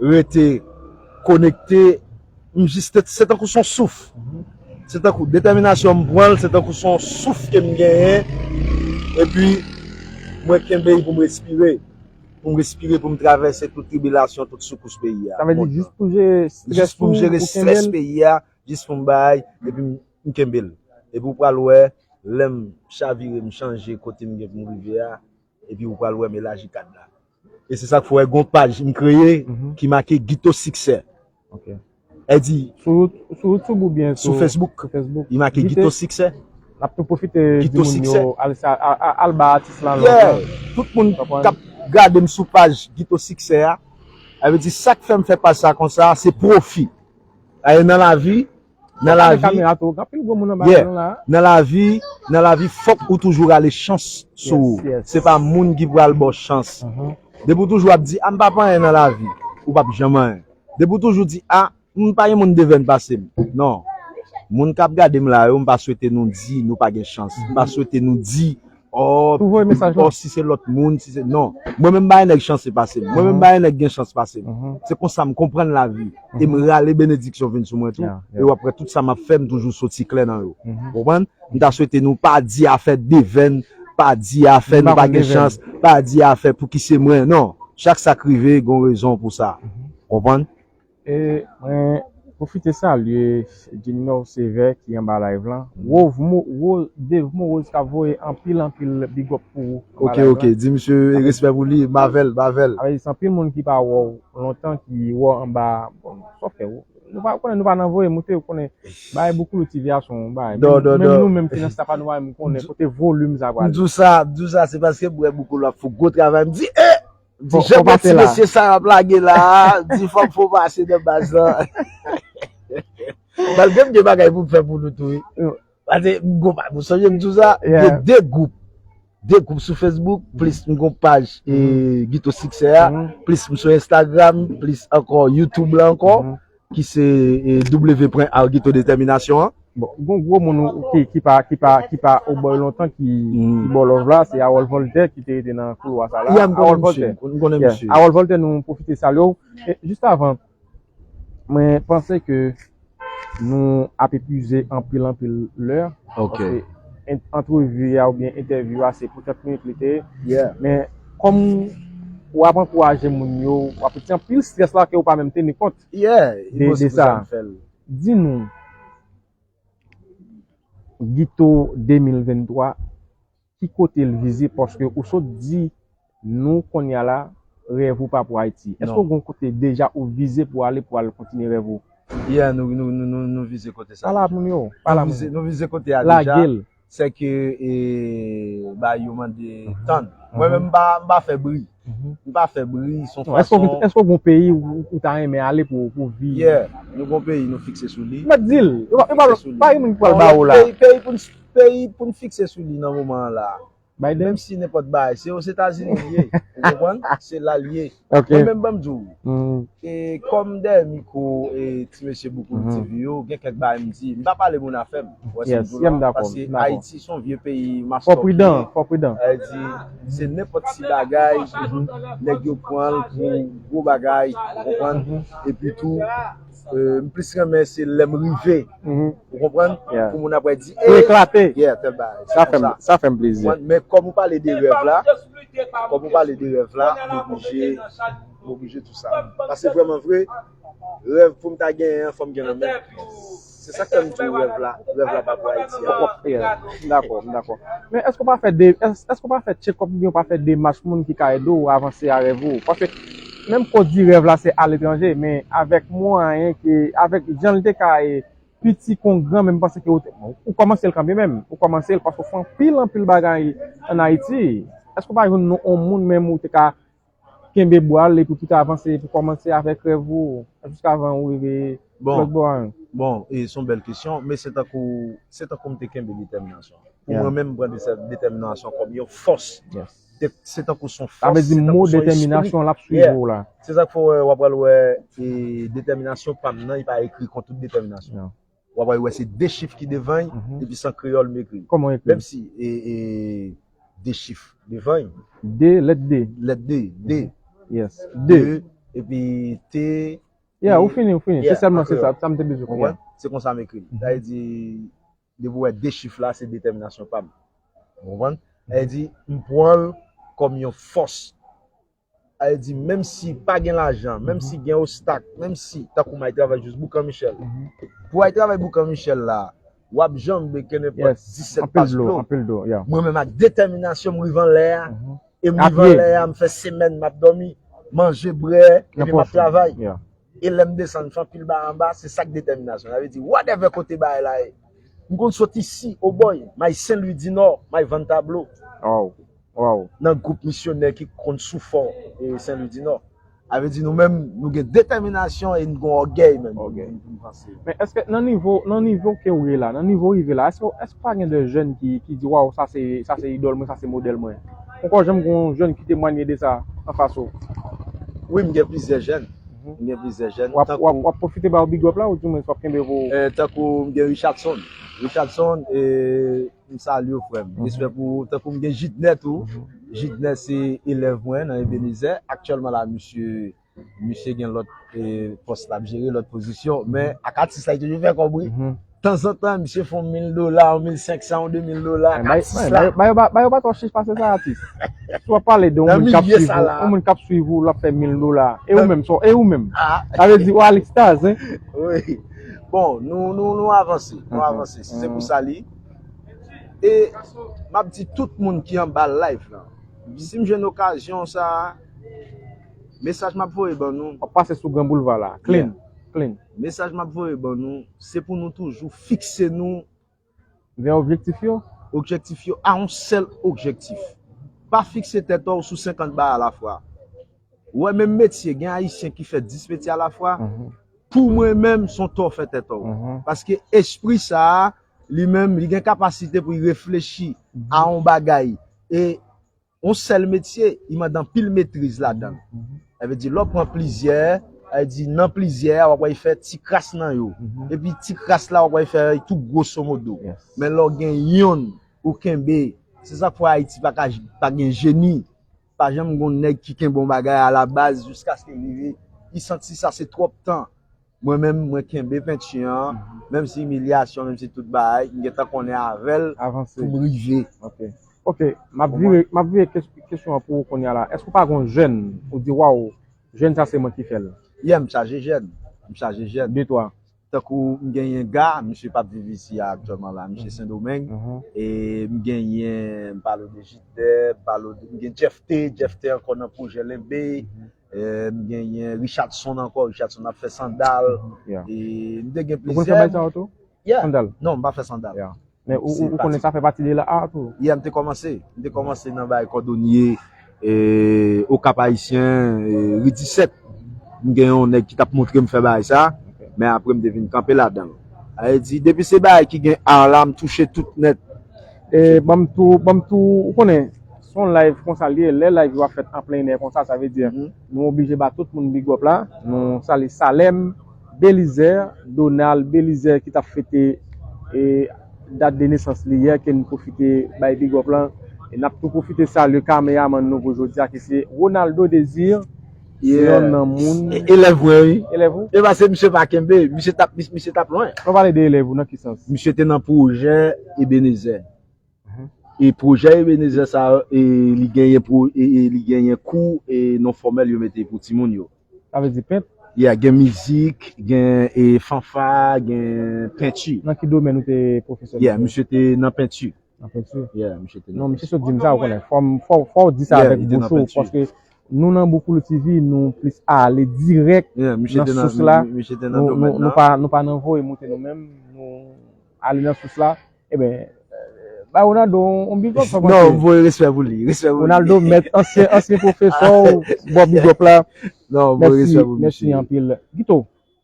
rete konekte, m jis te- se tankou s on souf. Se tankou detèminasyon m pran l, se tankou s on souf ke m genyen. Epi, mwen kenbe l pou m respire. Pou m respire, pou m travèse tout tribilasyon, tout soukous peyi a. Sa vle di jis pou jere strès ou, pou kenbe l? Jis pou m jere strès peyi a, jis pou m bay, epi m, m kenbe l. Epi w pral wè, lè m chavire, m chanje kote m gen pou m rive a, epi w pral wè m elaji kad la. E se sa k fè w wè gon paj m kreye ki make Guito Siksè. Ok. Èdi. Sou, sou YouTube oubyen sou Facebook? Sou Facebook. Li make Guito Siksè. N ap tou pwofite di moun yo al sa, a- a- al ba atis la love. Tout moun k ap gade m sou paj Guito Siksè a, sa vle di sa k fè m fè paj sa konsa, se pwofi. Nan lavi, nan lavi, nan lavi, nan lavi, fòk ou toujou rale chans sou ou. Se pa moun ki pral ba w chans. Depi w toujou ap di, a, m pa pa anyen nan lavi, ou p ap janm anyen. Depi w toujou di, a, m pa gen moun devèn pase m. Non. Moun k ap gade m la yo, m pa swete nou di nou pa gen chans. M pa swete nou di, o, o, si se lòt moun, si se, non. Mwen menm m ba yon nèg chans pase m. Mwen menm m ba yon nèg gen chans pase m. Se konsa m konprann lavi. E m rale benediksyon vin sou mwen tou. E w ap wè tout sa m ap fè, m toujou soti klè nan yo. Konprann? M ta swete nou pa di afè devèn, pa di afè nou pa gen chans, pa di afè pouki se mwen. Non. Chak sa k rive, gon rezon pou sa. Konprann? E mwen pwofite salye Jimmy Nov Sevè ki anba live lan. Wove Mo, Wo, Dave Morose k ap voye anpil, anpil big up pou ou anba live lan. Ok, ok. Di misye respè pou li, m avè l, m avè l. Avè l, se anpil moun ki pa wè w lontan ki wè w anba, bon, sa w fè, w- nou pa konnen, nou pa nan voye moute, ou konnen, bagay Boukoulou T V a se yon bagay. Non, non, non. Menm nou menm ki nan staff la, nou pa menm konnen kote volim sa prale. M di w sa, m di w sa, se paske m wè Boukoulou ap fè gwo travay, m di, e! M di, jan ti mesye sa y ap lage la a, m di, fòk fò pase nan baz lan. Malgre m gen bagay pou m fè pou nou tou, wi. Paske m gon pa, ou sonje m di w sa, gen de gwoup. De gwoup sou Facebook, plis m gon paj, e, Guito Siksè a, plis m sou Instagram, plis ankò YouTube la ankò, ki se, e, W pwen Art Guito Détermination an. Bon, gon gwo moun ou- ki, ki pa, ki pa, ki pa obò lontan ki, ki ba w love la, se Harold Voltaire ki te rete nan koulwa sa la. Yeah, m konnen misye, m konnen misye. Harold Voltaire, nou pwofite salye w. E, jis avan, mwen panse ke nou ap epuize anpil, anpil lè. Ok. Paske en- antrevi a oubyen entèvyou a se pou trant minit li te ye. Yeah. Men kòm w ap ankouraje moun yo, w ap retire anpil strès la ke w pa menm teni kont de, de sa. Di nou, Guito de mil venntwa, ki kote l vize? Paske ou sot di nou kounye a la, rèv ou pa pou Ayiti. Èske w gen yon kote deja ou vize pou ale, pou al kontinye rèv ou? Yeah, nou, nou, nou, nou, nou vize kote sa. Pale ak moun yo, pale ak moun yo. Nou vize, nou vize kote a deja. Lage l. Sèke, e, bagay yo mande tan. Mwen menm, m pa, m pa fè bri. M pa fè bri, se yon fason. Èske w gen yon peyi ou, ou ta renmen ale pou, pou viv? Yeah, nou gen yon peyi, nou fikse sou li. Mèt di l. Yo pa, yo pa, pa gen moun ki pral ba ou la. Peyi, peyi pou n, peyi pou n fikse sou li nan moman an la. Biden? Menm si nenpòt bagay, se Ozetazini li ye. Ou konprann? Se la li ye. Ok. Mwen menm, ban m di w, Mm, e kòm dèyè mikwo e ti mesye Boukoun Mhm. T V yo, gen kèk bagay m di, m pa pale moun afè m. Ou wè sa m Yes, di w yeah, m la? dakò, Paske m dakò. Ayiti se yon vye peyi Fò mastòp li pridan, ye. Fò pridan. Sa vle di, se nenpòt ti bagay, nèg yo pran l pou gwo bagay, ou konprann? Epi tou, euh, m plis renmen se lè m rive, Mhm. ou konprann? Yeah. Pou moun apre di, Pou eklate. Yeah, tèl bagay. Se Sa fè m, konsa. sa fè m plezi. Mwen, men kòm ou pale de rèv la, kòm ou pale de rèv la, m oblije, m oblije tou sa. Paske vrèman vre, rèv pou m ta genyen an, fò m gen nan men. Se sa k fè m di w rèv la, rèv la pa pou Ayiti an. Yeah, m dakò, m dakò. Men èske w pa fè de, èske w pa fè check-up oubyen w pa fè demach moun ki ka ede w avanse a rèv ou? Paske menm ke w di rèv la se aletranje, men avèk mwayen ke, avèk jan l te ka ye, piti kon gran, men m panse ke ou, ou kòmanse l kanmenm, ou kòmanse l paske w fè anpil, anpil bagay ann Ayiti. Èske w pa jwenn yon moun menm ou te ka kenbe bra l epi pou te avanse, pou kòmanse avèk rèv ou, jiskavan ou rive Bon. lòt bò a? Bon, e se yon bèl kesyon, men se tankou, se tankou m te kenbe detèminasyon. Pou Yeah. Mwen menm, m pran de- detèminasyon kòm yon fòs. Yes. Te- Se tankou se yon fòs. Sa vle di Se tankou mo se yon espri. Detèminasyon l ap Yeah. swiv ou la. Se sa k fè w wè, w ap pral wè, e, detèminasyon pa m nan, li pa ekri kon tout detèminasyon. Yeah. W ap pral wè se de chif ki devan l, Mhm. epi se an kreyòl m ekri. Kòman w ekri? Menm si, e, e, de chif devan l, De, lèt D. lèt D, D, Yes. De. E, epi T, Yeah, ou fini, ou fini. Yeah, Se sèlman se an sa, kreyòl. sa m te bezwen Konprann? konprann. Se konsa m ekri l. Sa vle di, depi w wè de chif la, se detèminasyon pa m. Ou konprann? Sa vle di, m pran l kòm yon fòs. Sa vle di, menm si pa gen lajan, menm si gen ostak, menm si, tankou m al travay jis Boukan Michèl. Pou w al travay Boukan Michèl la, w ap janbe ke nenpòt Yes. disèt Anpil pas dlo, dlo. Anpil dlo, yeah. Mwen menm ak detèminasyon, m rive anlè a, Mhm. e m A rive pye. Anlè a, m fè semèn m ap dòmi, manje, bwè, epi m ap Nan pòch ou. Travay. Yeah. E lè m desann, m fè anpil bagay anba, se sa k detèminasyon. Sa vle di, whatever kote bagay la ye. M konn sot isi, Obòy, m al Sen Lwi di Nò, m al vann tablo. Wow. Wow. Nan gwoup misyonè ki konn sou fò e Sen Lwi di Nò. Sa vle di, nou menm, nou gen detèminasyon e nou gen ògèy menm. Ògèy. Pou nou vanse. Men èske nan nivo, nan nivo ke w ye la, nan nivo w rive la, èske, èske pa gen de jèn ki, ki di, waw, sa se, sa se idòl mwen, sa se modèl mwen? Ou poko janm gen yon jèn ki temwanye de sa anfas ou? Wi, m gen plizyè jèn. Mhm. M gen plizyè jèn. W ap, w ap, Tankou, w ap pwofite ba yo big up la, ou di mwen w ap kenbe pou. eh, tankou m gen Richardson. Richardson, eh, m salye w, frè m. Mhm. Respè pou ou. Tankou m gen Jidnè tou. Mhm. Jidnè se elèv mwen nan Ebenezer. Aktyèlman la, misye, misye gen lòt, eh, pòs l ap jere, lòt pozisyon. Men ak atis la, li toujou fè kòb, wi. Mhm. Tanzantan, misye fè yon mil dola, yon mil senk san, yon de mil dola, ak Bay, atis bay, la. bay, bay yo pa, bay yo pa twò chich pase sa, atis. Si w ap pale de yon Nan moun k ap milye swiv sa ou, la. Yon moun k ap swiv ou, l ap fè mil dola. E ou Nan- menm, so, e ou menm. Ah. Sa vle di, ou al ekstaze, hein? Wi. Bon, nou, nou, nou avanse. Nou Mhm. Avanse. Si se pou sa li. E m ap di tout moun ki anba live la, si m jwenn okazyon sa, mesaj m ap voye ban nou. W ap pase sou Gran Boulva la. Clean. Clean. Mesaj m ap voye ban nou, se pou nou toujou fikse nou Vè objektif yo. Objektif yo a yon sèl objektif. Pa fikse tèt ou sou senkant bagay alafwa. Ou wè, menm metye, gen Ayisyen ki fè dis metye alafwa. Mhm. Pou mwen menm, se yon tò fè tèt ou. Mhm. Paske espri sa a, li menm, li gen kapasite pou l reflechi a yon bagay. E yon sèl metye, li mande anpil metriz ladan l. Mhm. Sa vle di, lè w pran plizyè, sa vle di, nan plizyè a, w ap wè l fè ti kras nan yo. Mhm. Epi ti kras la, w ap wè l fè tou gwoso modo. Yes. Men lè w gen yonn, ou kenbe. Se sa k fè Ayiti pa ka, pa gen jeni. Pa janm gen yon nèg ki kenbe yon bagay alabaz jiskaske li rive. Li santi sa se twòp tan. Mwen menm, mwen kenbe penti an, menm si imilyasyon, menm si tout bagay, m gentan konnen avè l Avanse. Pou m rive. Ok. Ok, m ap vire, m ap vire kes- kesyon an pou ou kounye a la. Èske ou pa gen yon jèn, ou di, waw, jèn sa se mwen ki fè l? Yeah, m chaje jèn. M chaje jèn. De twa. Tankou m genyen Ga, misye p ap viv isi a aktyèlman la, misye Sendomeng. Mhm. E m genyen, m pale w de Jidè, m pale w de, m gen Jeff T, Jeff T ankò nan pwojè Lenbe. Mhm. E m genyen Richardson ankò, Richardson ap fè sandal. Yeah. E m te gen Ou konn fè bagay plizyè. Sa yo tou? Yeah. Sandal? Non, m pa fè sandal. Yeah. Men ou, Se ou, ou konnen pati- sa fè pati de la a tou? Yeah, m te kòmanse. M te kòmanse nan bagay kòdonye, e, Okap Ayisyen, e, ri disèt. M gen yon nèg ki t ap montre m fè bagay sa, men apre m te vin kanpe ladan l. Sa vle di, depi se bagay ki gen a la, m touche tout nèt. E ban m tou, ban m tou, ou konnen, se yon live konsa l ye, lè live yo ap fèt an plen èr konsa, sa vle di, nou oblije ba tout moun big up la. Nou salye Salem Belizaire, Donald Belizaire ki t ap fete e, dat de nesans li yè, ke n pwofite bay big up lan. E n ap tou pwofite salye kameyamann nou pou jodi a, ki se Ronaldo Désir. Se yonn nan moun. E- Elèv mwen, wi. Elèv ou? E paske misye pa kenbe, misye t ap, mis- misye t ap lwen. Lè w pale de elèv ou, nan ki sans? Misye te nan pwojè Ebenezer. E pwojè Ebenezer sa, e, li genyen pro, e, e, li genyen kou e non fòmèl yo mete pou timoun yo. Sa vle di pent? Yeah, gen mizik, gen e, fanfa, gen penti. Nan ki domèn ou te pwofesè? Yeah, misye te nan penti. Nan penti? Yeah, misye te nan Non, misye sot di m sa, ou konnen. Fò m- fò fò w di sa avèk bouch ou, paske nou nan Boukoulou T V, nou plis ale dirèk nan sous la. Nou, nou, nou pa, nou pa nan voye moute nou menm, nou ale nan sous la. Ebyen, ba Ronaldo yon big up, sa panse? Non, m voye respè pou li. Respè pou li. Ronaldo mèt, ansyen, ansyen pwofesè w, bò big up la. Non, m voye respè pou misye. Mèsi anpil. Guito,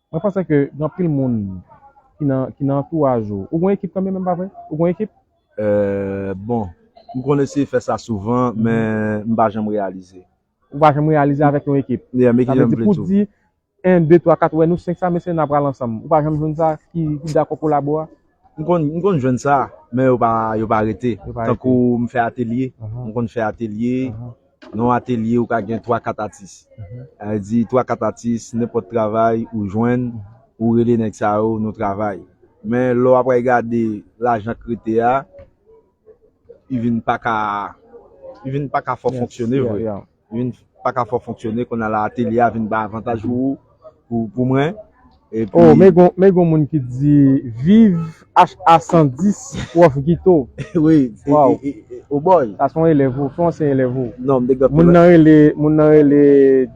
mwen panse ke gen anpil moun ki nan, ki nan antouraj ou. Ou gen ekip kanmenm, pa vre? Ou gen ekip? Euh, bon, m konn eseye fè sa souvan, men m pa janm reyalize. Ou pa janm reyalize avèk yon ekip. Yeah, men ki jan m vle di w. Sa vle di pou di en, de, twa, kat, wè nou senk sa, mesye, n a pral ansanm. Ou pa janm jwenn sa ki, ki dakò kolabo a? M konn, m konn jwenn sa, men yo pa, yo pa rete. Yo pa rete. Tankou m fè atelye, m konn fè atelye. Nan yon atelye, ou ka gen twa, kat atis. Sa vle di, twa, kat atis, nenpòt travay ou jwenn, ou rele nèg sa yo, nou travay. Men lè w ap gade lajan k rete a, li vin pa ka, li vin pa ka fè w fonksyone vre. Li vin pa ka fè w fonksyone, kounye a la atelye a vin bay avantaj pou ou, pou, pou mwen. Epi Oh, men gon, men gon moun ki di, "Viv H A san dis, Pwòf Guito." Wi, e, Wow. e, e, e, oh boy. Sa se yon elèv ou, se yon ansyen elèv ou. Non, m te gen Moun nan rele, moun nan rele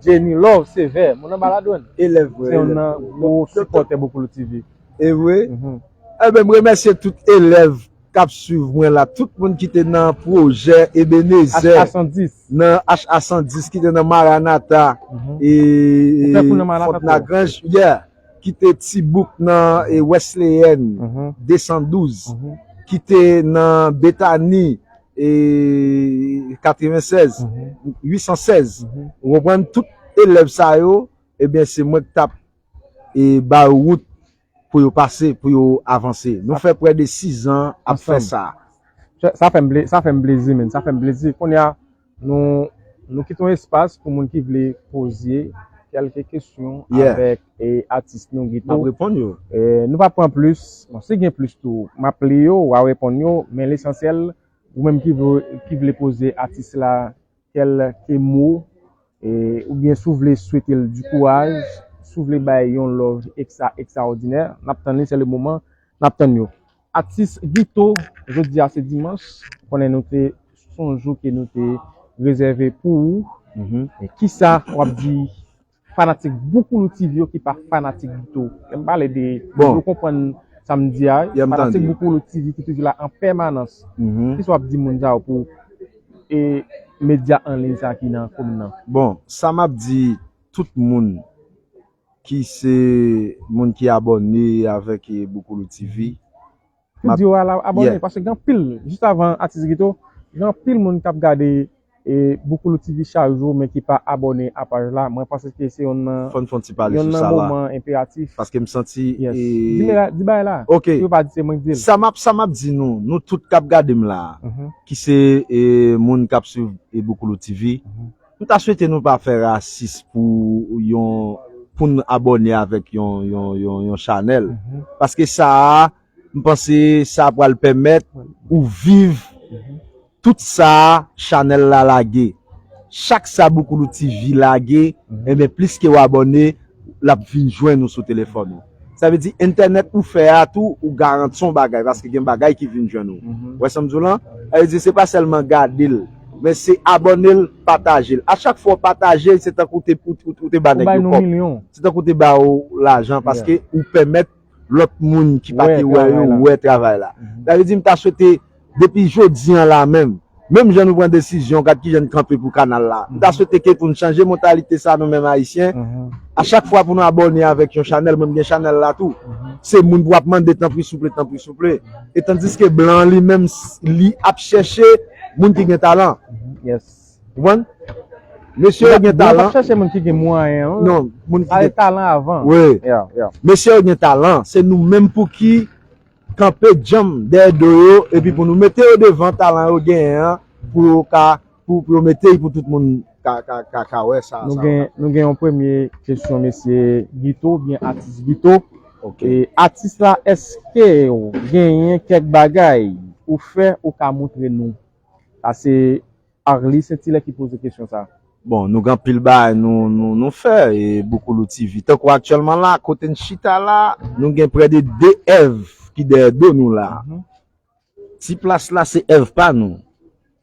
Jenny Love Sévère. Moun nan Baladwèn. Elèv mwen, Se yon elèv. nan gwo Donk, donk, sipòtè Boukoulou T V. E vre? Mhm. Ebyen, m remèsye tout elèv k ap swiv mwen la, tout moun ki te nan pwojè Ebenezer, H A san dis. Nan H A san dis, ki te nan Maranatha, Mhm. e, Ou fè kou nan Maranatha Fòt tou? Lagranj, yeah, ki te Ti Bouk nan e, Wesleyen, Mhm. de san douz, Mhm. ki te nan Betani, e, katrevennsèz, Mhm. uit san sèz. Mhm. Ou konprann, tout elèv sa yo, ebyen, se mwen k t ap e ba yo wout pou yo pase, pou yo avanse. Nou fè prè de sis zan ap fè Ansanm. sa. Sa, sa fè m ple-, sa fè m plezi, menn. Sa fè m plezi. Kounye a, nou, nou kite yon espas pou moun ki vle poze kèlke kesyon Yeah. avèk, e, atis nou, Guito. M ap reponn yo. E, nou pa pran plis. Bon, si gen plis tou, m ap li yo, w a reponn yo, men lesansyèl, ou menm ki vle, ki vle poze atis la kèlke mo, e, oubyen si w vle swete l di kouraj, si w vle bay yon love ekstra, ekstraòdinè, n ap tann li, se le moman, n ap tann yo. Atis Guito, jodi a se dimanch, konnen nou te, se yon jou ke nou te rezève pou ou. Mhm. E kisa w ap di fanatik Boukoulou T V yo ki pa fanatik Guito? Lè m pale de, Bon. yo konprann sa m di a, Yeah, m fanatik tande. Boukoulou T V ki toujou la an pèmanans. Mhm. Kisa w ap di moun sa yo pou, e, medya an liy sa ki nan komin nan? Bon, sa m ap di tout moun ki se moun ki abòne avèk, e, Boukoulou T V, Pou di yo al abòne, Yeah. paske gen anpil, jis avan atis Guito, gen anpil moun k ap gade, e, Boukoulou T V chak jou, men ki pa abòne a paj la. Mwen panse ke se yonn nan, Fò n fè yon ti pale yonn sou nan sa la. moman enperatif. Paske m santi, Yes. e, Di bagay, di bagay la. Ok. Pou yo pa di se mwen ki di l. Sa m ap, sa m ap di nou, nou tout k ap gade m la, Mhm. ki se, e, moun k ap swiv, e, Boukoulou T V, Mhm. m ta swete nou pa fè rasis pou yon, pou n abòne avèk yon, yon, yon, yon chanèl. Mhm. Paske sa a, m panse sa pral pèmèt ou viv Mhm. tout sa chanèl la lage. Chak sa Boukoulou T V lage, Mhm. enben, plis ke w abòne, l ap vin jwenn ou sou telefòn ou. Sa vle di, entènèt ou fè a tou, ou garanti yon bagay, paske gen bagay ki vin jwenn ou. Mhm. Ou wè sa m di w lan? Sa vle di, se pa sèlman gade l, men se abòne l, pataje l. A chak fwa w pataje l, se tankou w te, ou, ou, ou te ba Ou nèg bay yo nou kòb. milyon. Se tankou w te ba yo lajan, Yeah. paske ou pèmèt lòt moun ki pa Wè te wè travay yo la. wè travay la. Mhm. Sa vle di, m ta swete, depi jodi an la menm, Menm jan nou pran desizyon, gad kijan n kanpe pou kanal la. M ta swete ke pou n chanje mantalite sa nou menm Ayisyen. A chak fwa pou nou abòne avèk yon chanèl, mwen m gen chanèl la tou. Se moun pou ap mande tanpri souple, tanpri souple. E tandiske blan li menm, li ap chèche moun ki gen talan. Ou konprann? Mesye yo gen talan. Li p ap chèche moun ki gen mwayen. Non, moun ki gen talan avan. Wi. Mesye yo gen talan. Se nou menm pou ki kanpe djanm dèyè do yo, epi pou nou mete yo devan talan yo genyen an, pou yo ka, pou, pou yo mete y pou tout moun ka, ka, ka, ka wè sa. Nou gen, nou gen yon premye kesyon, mesye Guito, oubyen atis Guito. E atis la, èske w genyen kèk bagay ou fè ou ka montre nou? Sa se Arly Saint-Hilaire ki poze kesyon sa. Bon, nou gen anpil bagay nou, nou, nou fè, e Boukoulou T V. Tankou aktyèlman la, kote n chita la, nou gen prè de de èv ki dèyè do nou la. Ti plas la, se èv pa nou.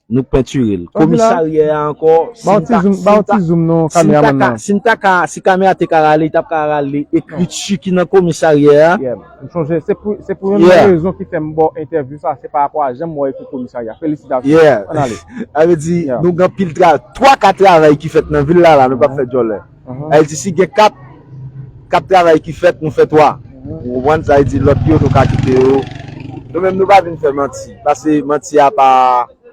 Nou pentire l. Komisarya a ankò, si n ta, si n ta, si n ta ka, si kamera te ka rale, li t ap ka rale ekriti ki nan komisarya a. M sonje, se pou, se pou youn nan rezon ki fè m ba w entèvyou sa, se pa rapò a jan m wè ekri komisarya. Felisitasyon. Ann ale. Sa vle di, nou gen anpil tra-, twa ka travay ki fèt nan vil la, la, nou p ap fè djòlè. Sa vle di, si gen kat, kat travay ki fèt, nou fè twa. Ou konprann? Sa vle di, lòt yo, nou ka kite yo. Nou menm, nou pa vin fè manti. Paske manti a pa.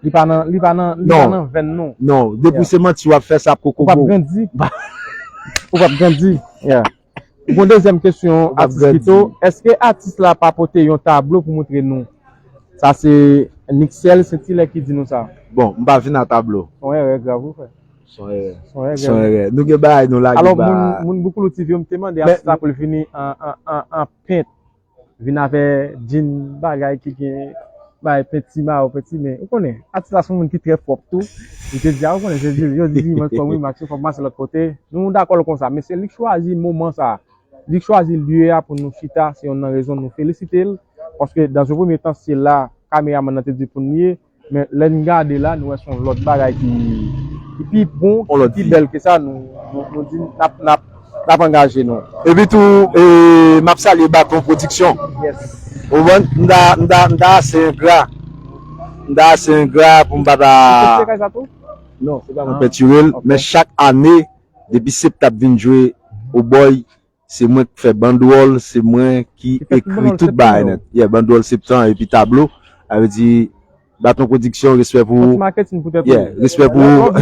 Li pa nan, li pa nan, li pa nan venn nou. Non, depi se manti w ap fè, sa ap kokobo. Ou p ap grandi. Ou p ap grandi. Gon dezyèm kesyon, atis Guito, èske atis la pa pote yon tablo pou montre nou? Sa se Nixel Saint-Hilaire ki di nou sa. Bon, m pa vin a tablo. Se yon erè grav ou fè. Se yon erè. Se yon erè. Nou gen bagay nou lage ba. Alò, moun, moun Boukoulou T V yo, m te mande atis la pou l vini an, an, an, an pent. Vin avè djin bagay ki gen bay penti mayo, penti, men ou konnen, atis la se yon moun ki trè pwòp tou. Li te di a, ou konnen, se di, yo di dimanch kòm wi, match fòk mache lòt kote. Nou dakò l konsa, men se li k chwazi moman sa. Li k chwazi lye a pou nou chita, se youn nan rezon nou felisite l. Paske dans un premier temps, se la kameramann nan te di pou n ye, men lè n gade la, nou wè se yon lòt bagay ki, ki pi bon, ki pi bèl ke sa, nou, nou, nou di n ap, n ap, n ap angaje nou. Epi tou, e, m ap salye Baton Pwodiksyon. Ou konprann? M ta, m ta, m ta ase engra. M ta ase engra pou m pa ta. Non, se pa mwen pentire l, men chak ane, depi septan ap vin jwe Obòy, se mwen k fè bandwòl, se mwen ki ekri tout bagay nèt. Yeah, bandwòl septan epi tablo. Sa vle di, Baton Pwodiksyon, respè pou ou. Yeah, respè pou ou.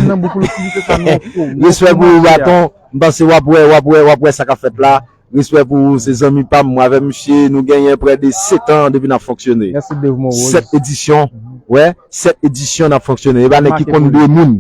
Respè pou ou, Baton. M panse w ap wè, w ap wè, w ap wè sa k ap fèt la. Respè pou ou, se zanmi pa m. Mwen avèk misye, nou genyen prè de sèt an depi n ap fonksyone. Sèt edisyon. Wè, sèt edisyon n ap fonksyone. E pa nèg ki konn de moun.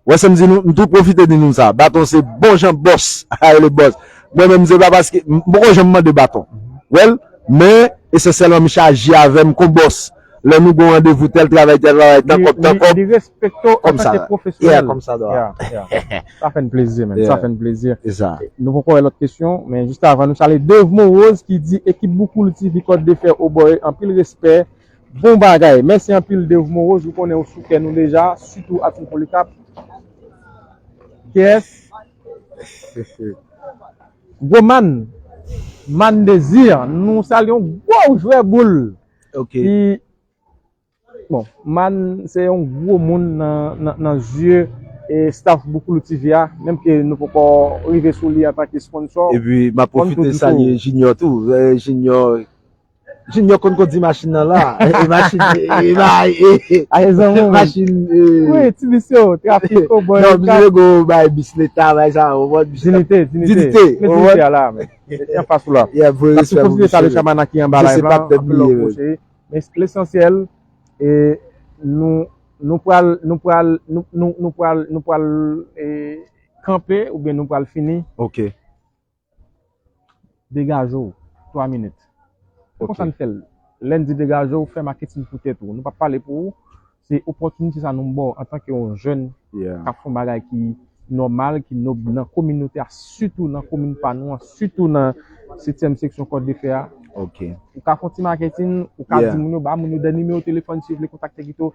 Wè sa m di nou, m tou pwofite di nou sa. Baton se bon jan bòs. A, le bòs. Mwen menm, se pa paske, m poko janm mande Baton. Wè l, men, esansyèlman, misye aji avè m kon bòs. Lè nou gon randevou, tèl travay, tèl travay, tan kòb, tan kòb. Li, li respekte w antanke pwofesyonèl. Yeah, kòmsadwa. Yeah, yeah. Sa fè n plezi, men. Sa fè n plezi. Se sa. Nou poko wè lòt kesyon, men jis avan, nou salye Dave Morose ki di, ekip Boukoulou T V, Kòt de Fè, Obòy, anpil respè. Bon bagay. Mèsi anpil, Dave Morose. Ou konnen ou sou kè nou deja, sitou Atin Polikap. Kiyès? Gwo Man. Man Désir. Nou salye yon gwo jwè boul. Ok. Ki, bon, Man se yon gwo moun nan, nan, nan zye e staff Boukoulou T V a, menm ke nou poko rive sou li antanke sponsor. Epi, m ap pwofite salye Junior tou. Eh, Junior, Junior konn kondi machin nan la. E machin, e, e, e, e, machin, e. Wi, ti bis yo, trafik, kobòy. Non, bis yo go bay bis leta, bay sa, ou konprann? Dinite, dinite. Dinite, ou konprann? Dinite a la, men. Anfas ou la. Yeah, voye respè pou misye. N ap tou pwofite salye Chamana ki anba live la, anpil love pou ou, cheri. Men lesansyèl, e, nou, nou pral, nou pral, nou, nou, nou pral, nou pral, e, kanpe, oubyen nou pral fini. Ok. Degaje w, twa minit. Se konsa n fè l. Lè n di degaje w, fè maketing pou tèt ou. Nou p ap pale pou ou. Se opòtinite sa nou ba w antanke yon jèn k ap fè yon bagay ki nòmal, ki nòb nan kominote a, sitou nan komin pa nou an, sitou nan setyèm seksyon Kòt de Fè a. Ok. Ou ka fè yon ti maketing, ou ka di moun yo, ba moun yo dènye nimewo telefòn si yo vle kontakte Guito.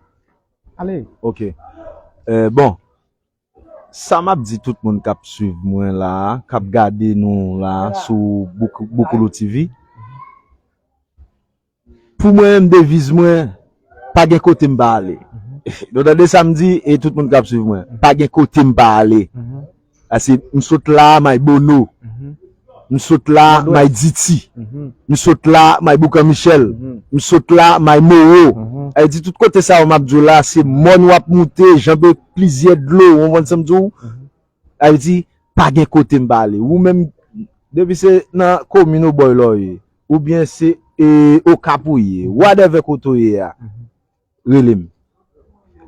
Ale. Ok. Eh, bon, sa m ap di tout moun k ap swiv mwen la, k ap gade nou la sou Bouk-, Boukoulou T V. Pou mwen menm, deviz mwen, pa gen kote m pa ale. Nou tande sa m di, e tout moun k ap swiv mwen. Pa gen kote m pa ale. Pase m sot la, may Bono. M sot la, may Diti. M sot la, may Boukan Michel. M sot la, may Moro. Sa vle di tout kote sa yo m ap di w la, se mòn w ap moute, janbe plizyè dlo, w konprann sa m di w? Sa vle di, pa gen kote m pa ale. Ou menm, depi se nan komin Obòy la w ye, oubyen se e, Okap ou ye, whatever kote w ye a, rele m.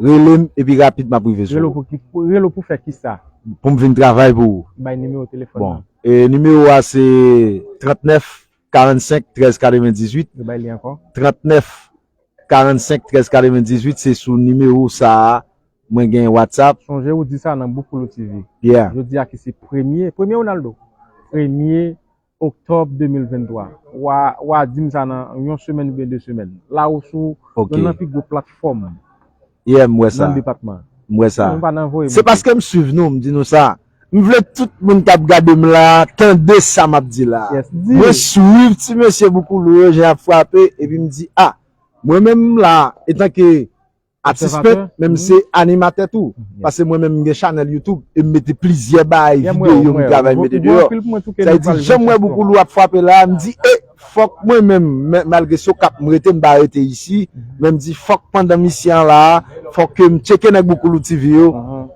Rele m, epi rapid m ap rive sou ou. Rele w pou ki, pou- rele w pou fè kisa? Pou m vin travay pou ou. Bay nimewo telefòn Bon, nan. E nimewo a se trannèf karannsenk trèz katrevendizuit. Yo bay li ankò. Trannèf karannsenk trèz katrevendizuit, se sou nimewo sa a mwen gen WhatsApp. Sonje ou di sa nan Boukoulou T V. Yeah. Jodi a ki se premye, premye Ronaldo. Premye oktòb de mil venntwa. W a, w a di m sa nan yon semèn oubyen de semèn. La ou sou Ok. youn nan pi gwo platfòm Yeah, m wè sa. nan depatman. M wè sa. Nou pa nan voye Se monte. paske m swiv nou, m di nou sa. M vle tout moun k ap gade m la, tande sa m ap di la. Yes, di. Mwen swiv ti mesye Boukoulou yo, jan y ap frape, epi m di, a, mwen menm m la, etanke atis pent, Obsèvatè. men m se animatè tou. Yes. Pase mwen menm m gen chanèl YouTube e m mete plizyè bagay, Yeah, videyo mwen, m mwen, travay m mete deyò. Sa vle di, jan m wè Boukoulou ap frape la, m di, e, fòk mwen menm, men- malgre se Okap m rete, m pa rete isi, men m di, fòk pandan misye an la, fòk ke m tcheke nèg Boukoulou T V yo,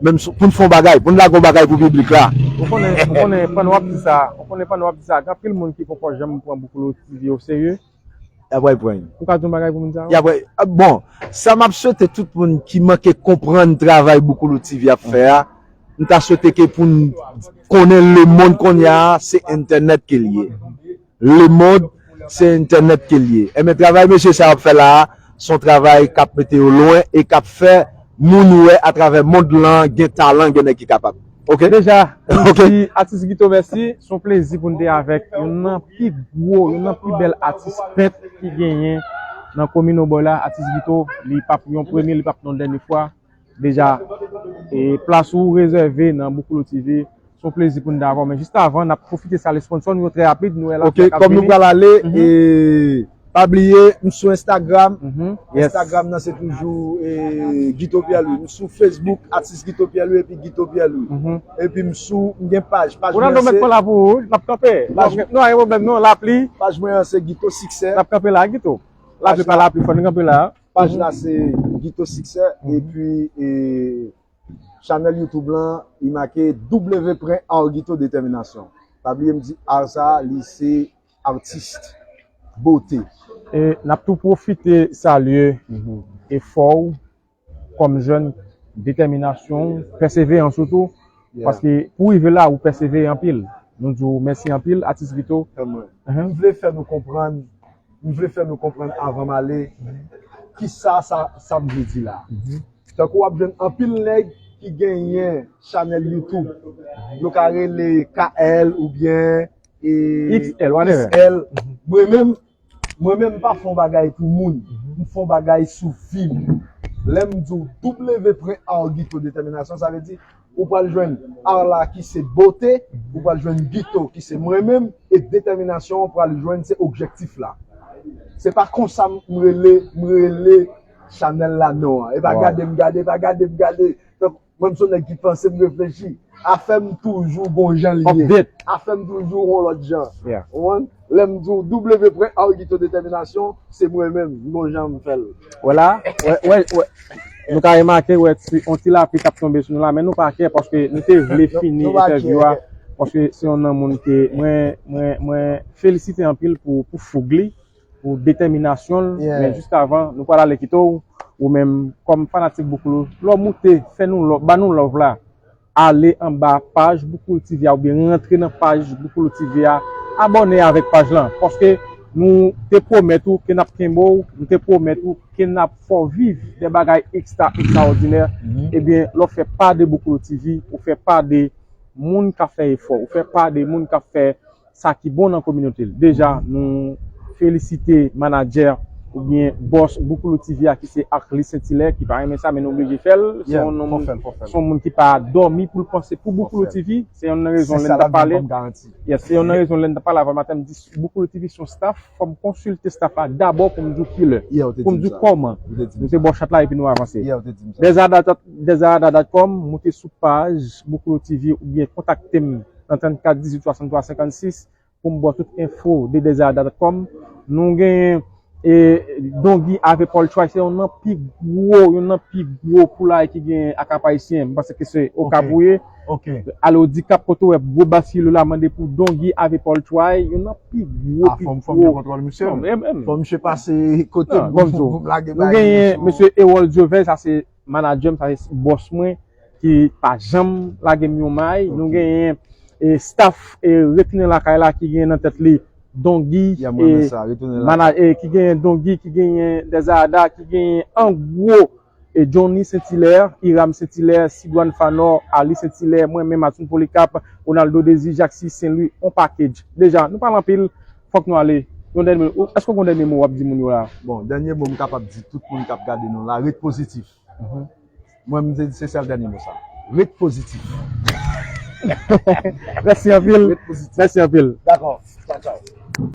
menm sou- pou n fè yon bagay, pou n lage yon bagay pou piblik la. Ou konnen, ou konnen pandan w ap di sa, ou konnen pandan w ap di sa, gen anpil moun ki poko janm pran Boukoulou T V o serye. Y ap pran. Ou ka di yon bagay pou moun sa yo? Y ap, ah, bon, sa m ap swete tout moun ki manke konprann travay Boukoulou T V ap fè a, m ta swete ke pou n konnen lemonn kounye a, se entènèt ke l ye. Lemonn, se entènèt ke l ye. Enben, travay mesye sa yo ap fè la a, se yon travay k ap mete yo lwen e k ap fè moun wè atravè mond lan gen talan, gen nèg ki kapab. Ok? Deja, Ok. si atis Guito, mèsi. Se yon plezi pou n te avèk youn nan pi gwo, youn nan pi bèl atis pent ki genyen nan komin Obòy la. Atis Guito, li p ap yon premye, li p ap yon dènye fwa. Deja, e plas ou rezève nan Boukoulou T V. Se yon plezi pou n te avè w. Men jis avan, n ap pwofite salye sponsò nou yo trè rapid. Nou wè la Ok, fèk ap kòm nou vini. pral ale, Mhm. e, pa bliye, m sou Instagram. Mhm. Yes. Instagram nan se toujou e, Guito Pierre Louis. M sou Facebook, atis Guito Pierre Louis epi Guito Pierre Louis. Mhm. Epi m sou, m gen paj. Paj Ronaldo mwen mèt se pran la pou ou, n ap kanpe. Paj Nou, nou, pa gen pwoblèm, non, lapli. Paj mwen an se Guito Siksè. N ap kanpe la, Guito. Lapli Paj pa la lapli, fò nou kanpe la. Paj la se Guito Siksè. Mhm. Epi, e, chanèl YouTube lan, li make W Pren Art Guito Détermination. Pa bliye m di art sa, li se atis bote. E n ap tou pwofite salye efò w kòm jèn, detèminasyon w, pèseverans ou tou. Yeah. Paske pou w rive la, ou pèsevere anpil. Nou di w mèsi anpil, atis Guito. Kòman? Mhm. M vle fè nou konprann, m vle fè nou konprann avan m ale, kisa sa, sa m vle di la. Mhm. Tankou w ap jwenn anpil nèg ki genyen chanèl YouTube. Yo ka rele K L oubyen, e, X L, whatever. X L. Mhm. Mwen menm, mwen menm, m pa fè yon bagay pou moun. Mhm. M fè yon bagay sou vi m. Lè m di w W Pren Art Guito Détermination, sa vle di ou pral jwenn art la ki se bote, ou pral jwenn Guito ki se mwen menm, e detèminasyon ou pral jwenn se objektif la. Se pa konsa m rele, m rele chanèl la non an. E pa Wow. gade m gade, e pa gade m gade. Donk, mwen m se yon nèg ki panse, m reflechi. Afè m toujou gon jan li ye. Update. Afè m toujou yon lòt jan. Yeah. Ou konprann? Lè m di w W Pren Art Guito Détermination, se mwen menm, m gon jan m fè l. Wè la, wè, wè, wè. Nou ka remake, wè, ti, yon ti lapli t ap tonbe sou nou la, men nou pa kè paske nou te vle Nou, fini nou pa entèvyou a, kè. paske se yon nan moun ke mwen, mwen, mwen felisite anpil pou, pou foug li, pou detèminasyon l, Yeah. men jis avan, nou pral ale kite w, ou menm, kòm fanatik Boukoulou, lè w moute, fè nou lò-, ba nou love la. Ale anba paj Boukoulou T V a oubyen rantre nan paj Boukoulou T V a, abòne avèk paj lan, paske nou te pwomèt ou ke n ap kenbe w, nou te pwomèt ou ke n ap fè w viv de bagay ekstra, ekstraòdinè. Mhm. Ebyen, lè w fè pa de Boukoulou T V, ou fè pa de moun k ap fè efò, ou fè pa de moun k ap fè sa ki bon nan kominote l. Deja, nou felisite manadjè oubyen bòs Boukoulou T V a ki se Arly Saint-Hilaire ki pa renmen sa, men nou oblije fè l. Se yon nonm, se yon moun ki pa dòmi pou l panse pou Boukoulou T V. Se yon nan rezon lè n t ap pale. Yes, se yon nan rezon lè n t ap pale avan maten, m di Boukoulou T V se yon staff, fò m konsilte staff la dabò pou m di w kilè, pou m di w kòman. Nou te bò chat la epi nou avanse. Dèzada dat, dèzada dat kòm, moute sou paj Boukoulou T V oubyen kontakte m nan trannkat dizuit swasanntwa senkannsis pou m ba w tout enfo de dèzada dat kòm. Nou genyen e, Dongi avè Paul Troy, se youn nan pi gwo, youn nan pi gwo poulay ki genyen ak Kap Ayisyen. M panse ke se Okap ou ye. Ale Okap kote w wè gwo basilo la mande pou Dongi avè Paul Troy, youn nan pi gwo, pi gwo. Fò misye pase kote m pou m lage bagay. Nou genyen mesye Erol Dieuven, sa se manadjè m, sa se bòs mwen, ki pa janm lage m yon may. Nou genyen e, staff e, Retounen Lakay la ki genyen nan tèt li Dongi, e, ki genyen Dongi, ki genyen Dèzada, ki genyen an gwo e, Johnny Saint-Hilaire, Hiram Saint-Hilaire, Sigouane Fanor, Arly Saint-Hilaire, mwen menm Adson Polycarpe, Ronaldo Désir, Jacksy Saint-Louis, on package. Deja, nou pale anpil, fòk nou ale. Yon dènye mo, èske w gen yon dènye mo w ap di moun yo la? Bon, dènye mo m kapab di tout moun k ap gade nou la, ret pozitif. Mwen, m te di se sèl dènye mo sa. Ret pozitif. Mèsi anpil. Ret pozitif. Mèsi anpil. Dakò. Tchaw, tchaw.